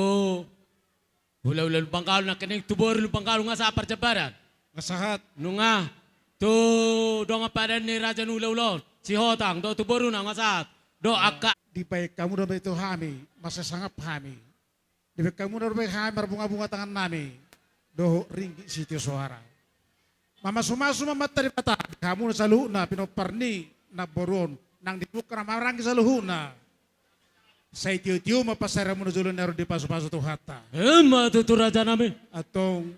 hulahula Lumban Gaol, nangkining tu boru Lumban Gaol nunga sahat parjambaran. Nunga sahat. Nunga tu dongan padan ni raja ni hulahula on, si Hotang, dohot tu boruna nunga sahat. Dohot angka. Dibaen hamu do be tu hami, marsesangap hami. Dibaen hamu do be hami marbungabunga tangannami dohot ringgit sitio soara. Mamasumasu ma Amanta Debata di hamu na saluhutna pinompar ni namboru on nang di angka na marhahamaranggi saluhutna. Sai tiotio ma pansarian muna jolo na ro dipasupasu Tuhanta. Emma tutu rajanami. Antong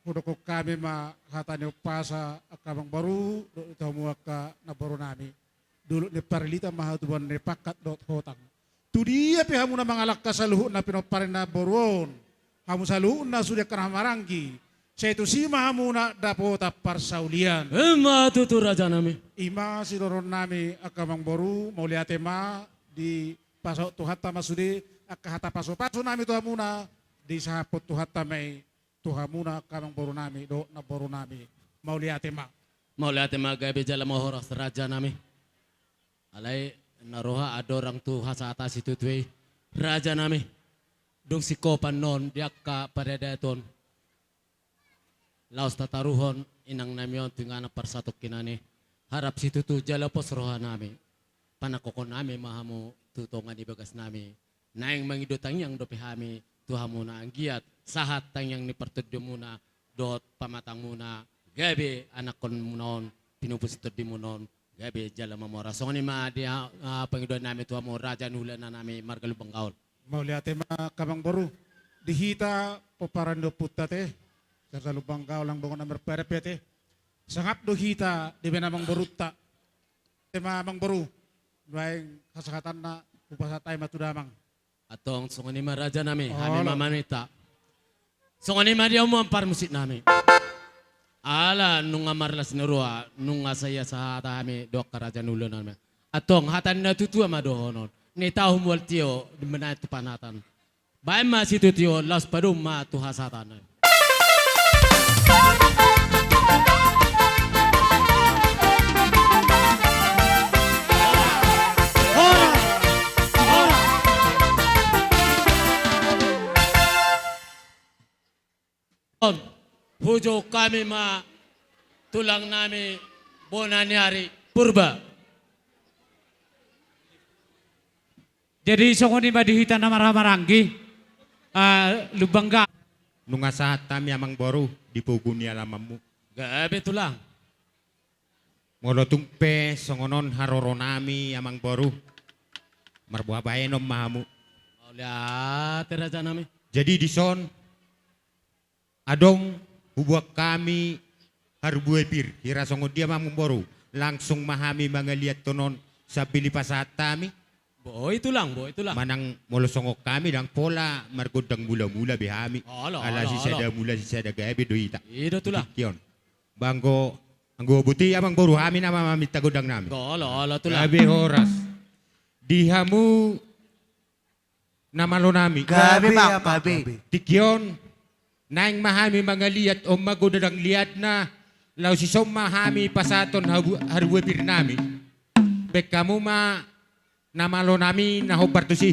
hudokkon hami ma hata ni umpasa angka amangboru dohot tu hamu angka namborunami. Dolok ni Parilitan ma hatubuan ni Pangkat dohot Hotang. Tu dia pe hamu na mangalangka saluhutna pinompar ni namboru on, hamu saluhutna sude angka na marhahamaranggi, sai tusi ma hamuna dapotan parsaulian. Emma tutu rajanami. Ima sidoronnami angka amangboru, mauliate ma, dipasaut Tuhanta ma sude angka hata pasupasuna tu hamuna, disahaphon Tuhanta ma i tu hamuna angka amangborunami dohot namborunami. Mauliate ma. Mauliate ma, gabe jala ma horas rajanami. Alai na roha andorang tu hasahatan situtu i rajanami, dung singkopan on di angka paradaton, laos tataruhon inangnami on tu inganan parsatongkinan i. Harap situtu jala pos rohanami, panangkokhonnami ma hamu tu tonga ni bagasnami. Naeng mangido tangiang dope hami tu hamuna, anggiat sahat tangiang ni partondimuna dohot pamatangmuna, gabe anakkonmuna on, pinupus tondimuna on, gabe jala mamora. Songon i ma di, ah, pangidoannami tu hamu raja ni hulanami marga Lumban Gaol. Mauliate ma angka amangboru, di hita pomparan ni ompunta ate, raja Lumban Gaol nang dongan na marparian pe ate, sangap do hita dibaen amangborunta. Ate ma amangboru, nuaeng hasahatanna hupasahat hami ma tu damang. Antong songon i ma rajanami, hami ma maminta. Songon i ma di hamu amang parmusiknami. Ala nunga marlas ni roha, nunga sai hasahatan hami dohot angka raja ni hulanami. Antong hata ni natuatua ma dohonon: Nitahu mual tio, di manaek tu panatan. Baen ma situtu tio, laos padomu ma tu hasahatan. On, hujou hami ma tulangnami bona ni ari Purba. Jadi songon i ma di hita na marhahamaranggi, ah, Lumban Gaol. Nunga sahat hami amangboru di pogu ni alamanmu. Gabe tulang. Molo tung pe songon on haroronami amangboru, marboha baenon ma hamu. Mauliate rajanami. Jadi dison adong hubuat hami harbue pir, hira songon dia ma amangboru, langsung ma hami mangaliathon on sambil dipasahat hami. Boi tulang, boi tulang. Manang molo songon hami ndang pola margondang mulamula be hami. Olo, olo, olo. Ala sisada mula sisada gabe do hita. I do tulang. Tingki on. Ba anggo, anggo boti amangboru, hami nama maminta gondangnami. Olo, olo tulang. Gabe horas. Di hamu na malonami. Gabe ma, gabe. Tingki on, naeng ma hami mangaliat on ma gondang liatna, laos dison ma hami pasahathon habu-, harbue pirnami. Baen hamu ma na malonami na hombar tusi.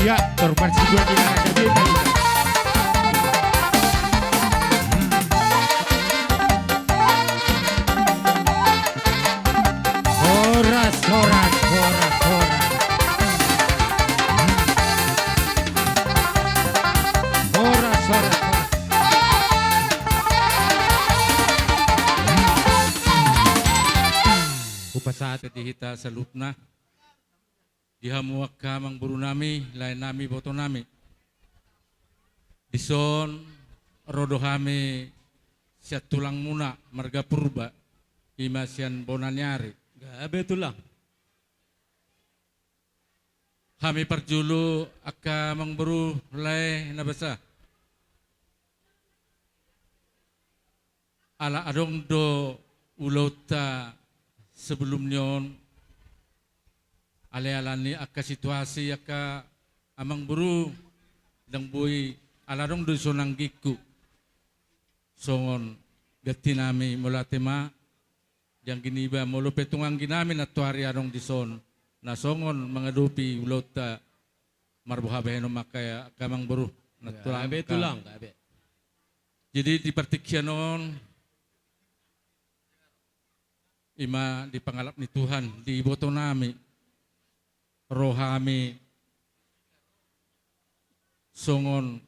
Tor marsibuat di mana saja. Horas, horas, horas, horas. Horas, horas, horas. Hupasahat di hita saluhutna. Di hamu angka amangboru nami, lae nami, iboto nami. Dison ro do hami sian tulangmuna marga Purba, i ma sian Bona ni Ari. Gabe tulang. Hami parjolo angka amangboru lae na basa. Ala adong do ulaonta sebelum ni on, alai ala ni angka situasi angka amangboru, ndang boi ala adong do dison anggingku. Songon ganti nami molo ate ma, janggi niba molo pe tung anggi nami nantoari adong dison, na songon mangadopi ulaonta marboha bahenon ma angka, angka amangboru, na tulang. Gabe tulang, gabe. Jadi di partingkian on, i ma di pangalap ni Tuhan, di iboto nami, ro hami songon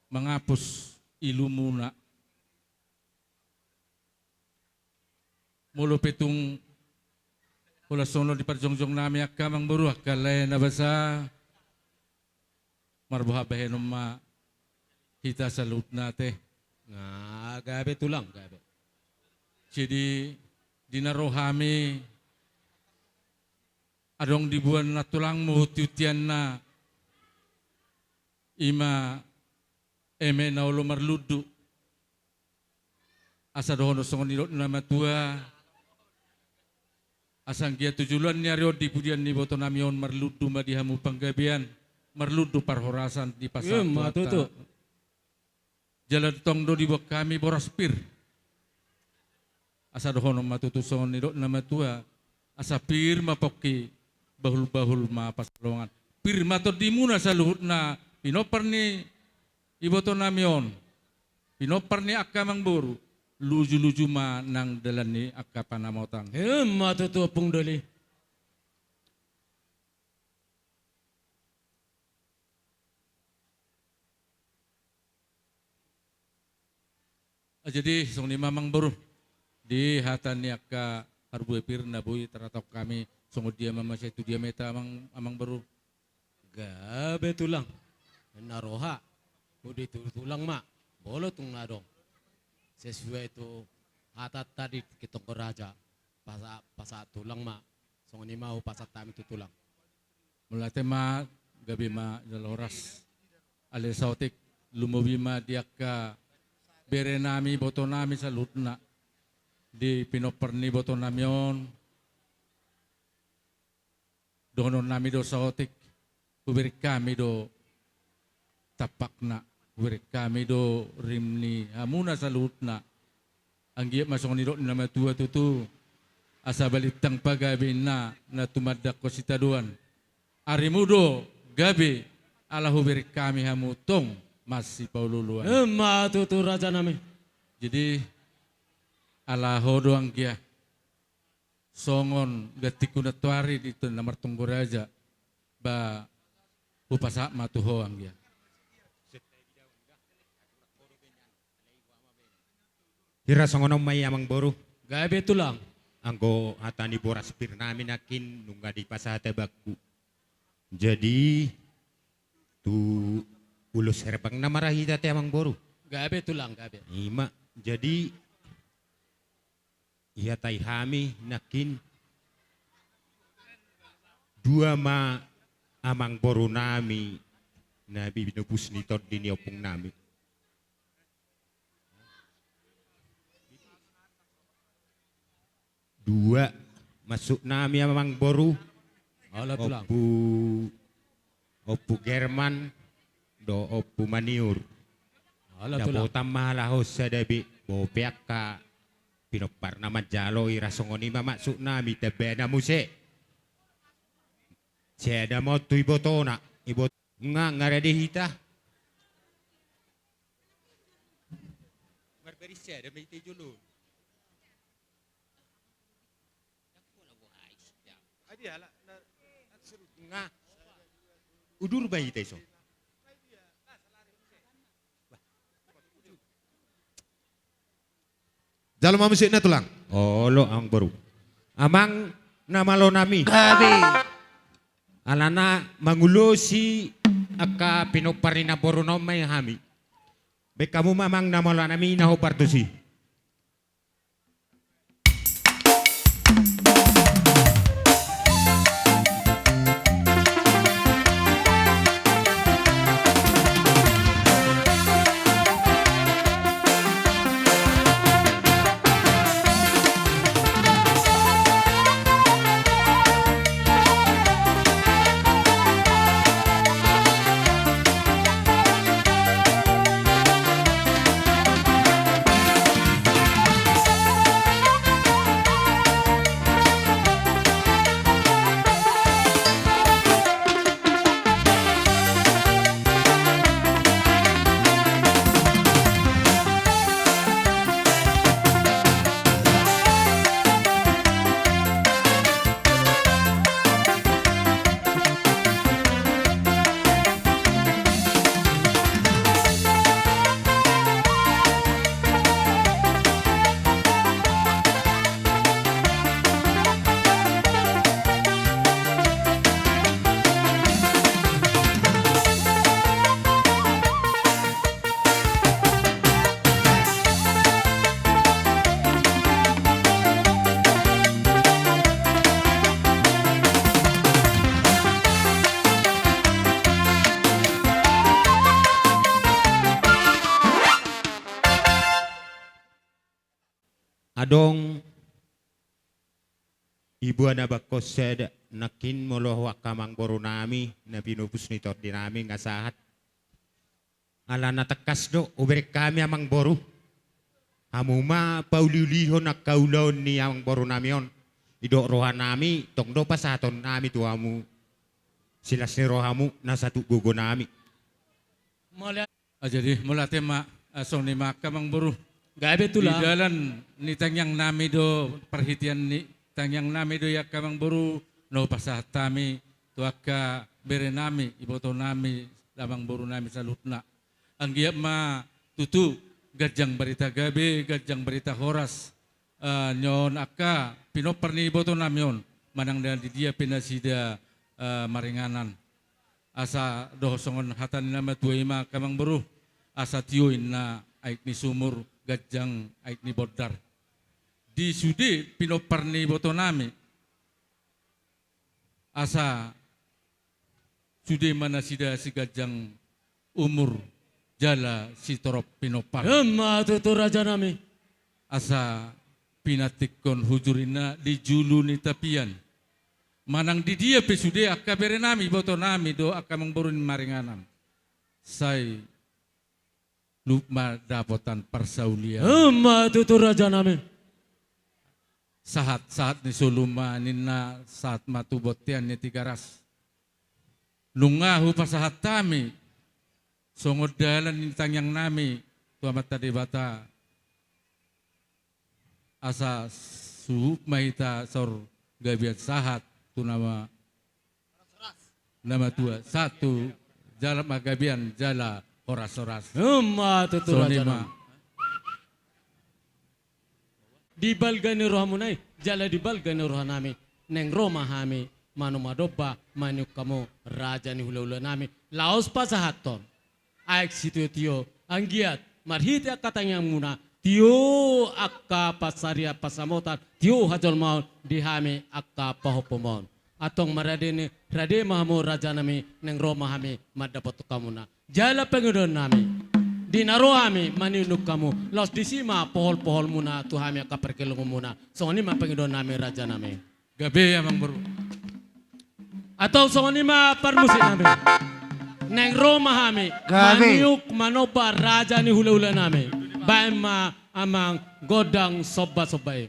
mangapus ilumuna. Molo pe tung holan songon di parjongjong nami angka amangboru, angka lae na basa, marboha bahenon ma hita saluhutna ate. Na gabe tulang, gabe. Jadi di na ro hami adong diboan nantulangmu hunti-huntianna, i ma eme na olo marlundu. Asa dohonon songon nidok ni na matua, asa anggiat tu joloan ni ari on di pudian ni iboto nami on marlundu ma di hamu panggabean, marlundu parhorasan di pasahat Tuhanta. Jala tong do diboan hami boras pir. Asa dohonon ma tutu songon nidok ni na matua, asa pir ma pongki, bahul-bahul ma pansalongan. Pir ma tondimuna saluhutna, pinompar ni iboto nami on, pinompar ni angka amangboru, luju-luju ma nang dalan ni angka panamotan. Ima tutu Ompung Doli. Ah, jadi songon i ma amangboru, di hata ni angka harbue pir na boi tarhatahon hami, songon dia ma muse tu dia ma hita amang, amangboru. Gabe tulang, na roha, udi tu tulang ma, molo tung na adong. Sesuai tu hata tadi, Ketongko Raja, pasa, pasahat tulang ma, songon i ma hupasahat hami tu tulang. Mauliate ma, gabe ma jala horas. Ale saotik, lumobi ma di angka bere nami, iboto nami saluhutna. Di pinompar ni iboto nami on. Dohonon nami do saotik, hubereng hami do tampakna, hubereng hami do rim ni hamuna saluhutna. Anggiat ma songon nidok ni na matua tutu, asa balintang pagabe inna na tumandangkon sitadoan. Arimu do gabe ala hubereng hami hamu tong masipaolo-oloan. Ima tutu raja nami. Jadi ala ho do anggia. Songon gantingku nantoari di tona martonggo raja, ba hupasahat ma tu ho anggia. Hira songon on ma i amangboru. Gabe tulang. Anggo hata ni boras pir nami nangkin nunga dipasahat bakku. Jadi tu ulos herbang nama ra hita te amangboru. Gabe tulang, gabe. Ima, jadi ihatai hami nangkin dua ma amangboru nami na binobus ni tondi ni ompung nami. Dua masuk nami amangboru. Ala tulang. Ompu, Ompu German do Ompu Maniur. Ala tulang. Dapotan ma halak on sada be, bope angka pinomparna manjalo, ira songon i ma maksud nami, tamba na muse. Sada ma on tu ibotona, ibot- Nga, nga rade hita. Marbaris ya, ada maite jolo. Nga. Udur ba hita iso. Jalo ma musik na tulang. Olo, amang boru. Amang na malo nami. Gabe. Alana mangulosi angka pinompar ni namboru na on ma i hami. Baen hamu ma amang na malo nami na hombar tusi. Adong iboan na bangkos sada nangkin molo ho angka amang boru nami na pinopus ni tondi nami nga sahat. Alana tangkas do hubereng hami amang boru. Hamu ma pauliulihon angka ulaon ni amang boru nami on. Didok roha nami tong do pasahaton nami tu hamu. Silas ni rohamu na satuk gogo nami. Mauliate. Ah, jadi mauliate ma, ah, songon i ma angka amang boru. Gabe tulang. Di dalan ni tangiang nami do parhitean ni tangiang nami do i angka amang boru na hupasahat hami tu angka bere nami, iboto nami, amang boru nami saluhutna. Anggiat ma tutu ganjang barita gabe, ganjang barita horas, eh, nion angka pinompar ni iboto nami on manang na di dia pe nasida, eh, maringanan. Asa dohot songon hata ni na matua i ma angka amang boru, asa tio inna aek ni sumur, ganjang aek ni bondar. Di sude pinompar ni iboto nami, asa sude ma nasida siganjang umur jala sitorop pinompar. Emma tutu raja nami. Asa pinantikhon hujur inna di julu ni tapian. Manang di dia pe sude angka bere nami, iboto nami dohot angka amang boru ni maringanan. Sai lut ma dapotan parsaulian. Emma tutu raja nami. Sahat, sahat ni solu ma ninna, sahat ma tu bontean ni Tigaras. Nunga hupasahat hami songon dalan ni tangiang nami tu Amanta Debata. Asa suhut ma hita saur gabean sahat tu nama, nama tua, sahat tu jala ma gabean jala horas-horas. Emma tutu raja nami. Di balga ni rohamuna i jala di balga ni roha nami naeng ro ma hami manuma domba maniuk hamu raja ni hula-hula nami laos pasahathon aek sitio-tio, anggiat marhite angka tangiangmuna, tio angka pansarian pansamotan, tio hajolmaon di hami angka pahompum on. Antong marade ni rade ma hamu raja nami, naeng ro ma hami mandapothon hamuna. Jala pangidoan nami, di na ro hami maniuk-niuk hamu, laos disi ma pohol-poholmuna tu hami angka parkelongonmuna. Songon i ma pangidoan nami raja nami. Gabe amang boru. Antong songon i ma parmusik nami. Naeng ro ma hami. Gabe. Maniuk manomba raja ni hula-hula nami. Baen ma amang gondang somba-somba i.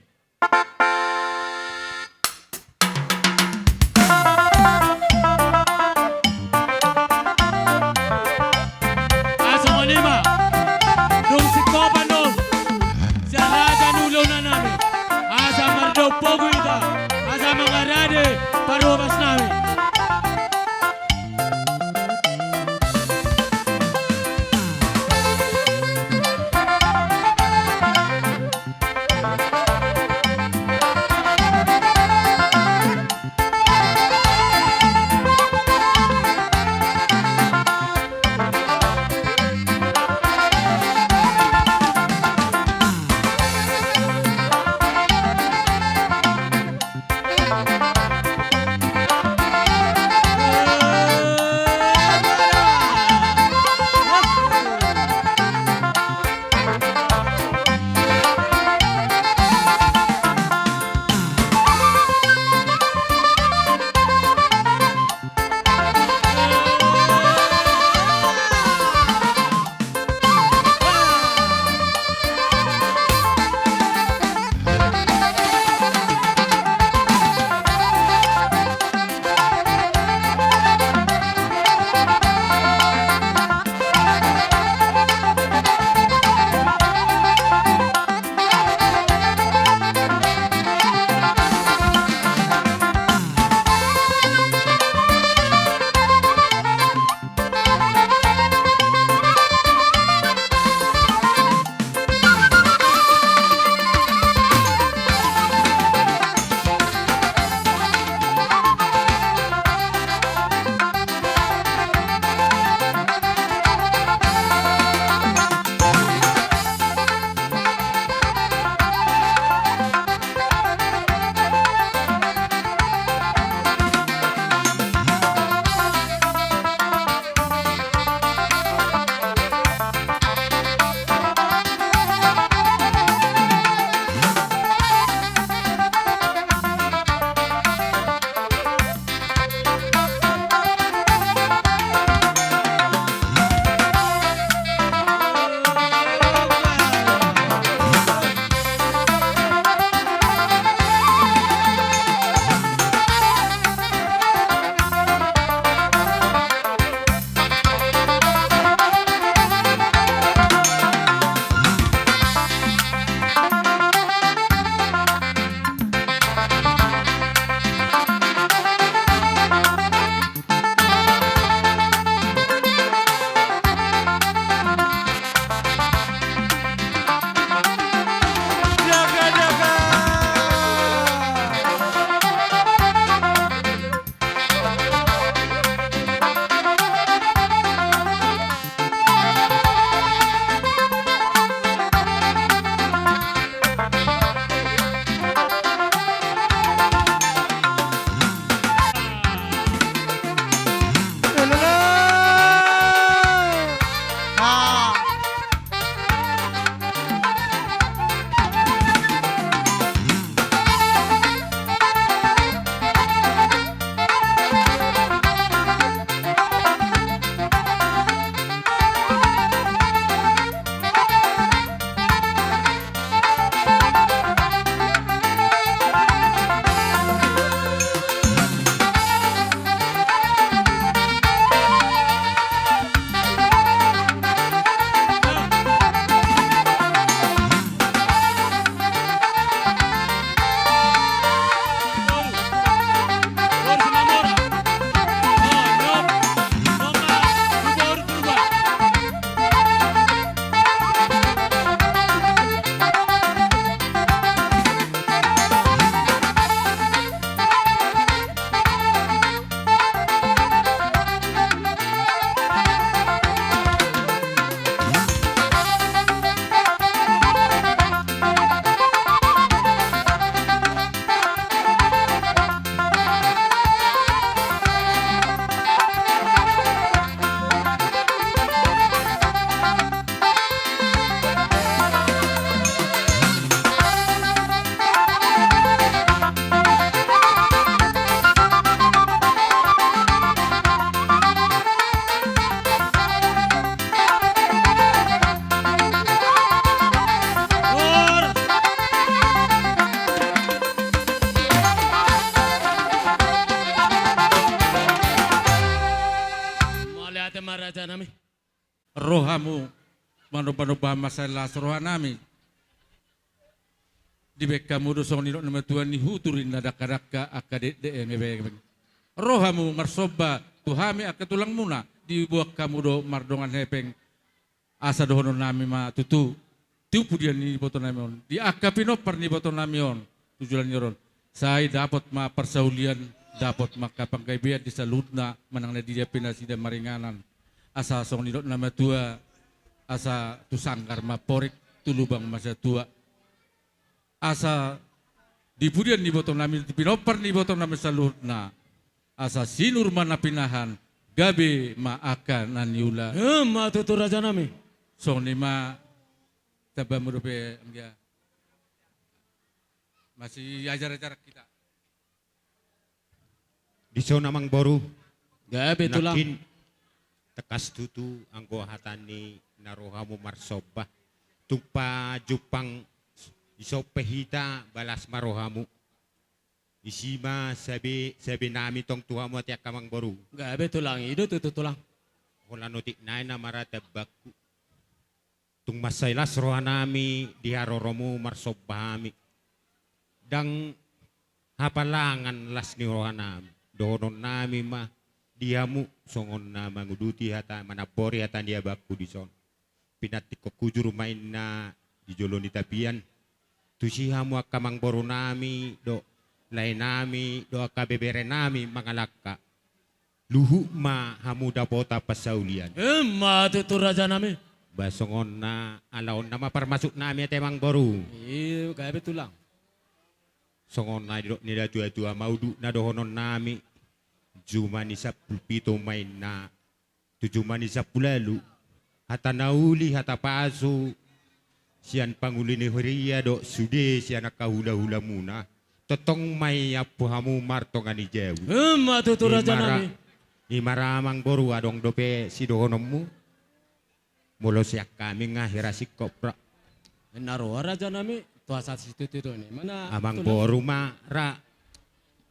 Ema raja nami. Ro hamu manomba-nomba mansai las roha nami. Dibaen hamu do songon nidok ni natuatua ni huturi na dangka-dangka angka dekdek yang ebeng-ebeng. Ro hamu marsomba tu hami angka tulangmuna, diboan hamu do mardongan hepeng. Asa dohonon nami ma tutu, tu pudian ni iboto nami on, di angka pinompar ni iboto nami on, tu joloan ni ari on, sai dapot ma parsaulian, dapot ma angka panggabean di saluhutna, manang na di dia pe nasida maringanan. Asa songon nidok ni natuatua, asa tu sanggar ma amporik, tu lubang ma satua. Asa di pudian ni iboto nami, di pinompar ni iboto nami saluhutna. Asa sinur ma na pinahan, gabe ma angka na niula. Ema tutu raja nami. Songon i ma, tamba hamu dope, anggia. Masih ajar-ajar hita. Dison amangboru. Gabe tulang. Nangkin tangkas tutu anggo hata ni na ro hamu marsomba. Tung pajumpang i sompe hita, balas ma ro hamu. Isi ma sabe, sabe nami tong tu hamu ate angka amangboru. Gabe tulang, i do tutu tulang. Holan otik nai nama ra tambangku. Tung mansai las roha nami di haroromu marsomba hami. Ndang hapalangan las ni roha nami. Dohonon nami ma di hamu songon na manguduti hata, manambori hata ni abangku dison. Pinantikhon hujur ma inna di jolo ni tapian. Tusi hamu angka amangboru nami, dohot lae nami, dohot angka bebere nami mangalangka. Luhut ma hamu dapotan parsaulian. Ema tutu raja nami. Ba songon na ala on nama parmasuk nami ate amangboru. Iyo, gabe tulang. Songon na didok ni natuatua ma udutna dohonon nami. Juma ni sampulu pitu ma inna tu juma ni sampulu ualu. Hata na uli, hata pasu, sian pangoli ni huria dohot sude sian angka hulahulamuna. Tongtong ma iampu hamu martonga ni jabu. Ema tutu raja nami. I ma ra amangboru, adong dope sidohononmu? Molo sian hami nga hira singkop ra. Na ro raja nami, tu asa situtu do ni. Mana amangboru ma ra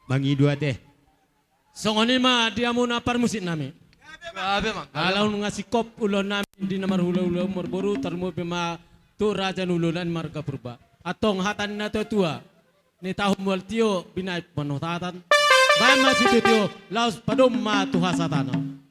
mangido ate. Songon i ma di hamu na parmusik nami. Gabe ma, gabe ma. Ala on nga singkop ulaon nami di na marhulahula marboru, tarlumobi ma tu raja ni ulaon nami marga Purba. Antong hata ni natuatua. Ni tahu mual tio binaik panotatan. Baen ma situtu, laos padomu ma tu hasatanon.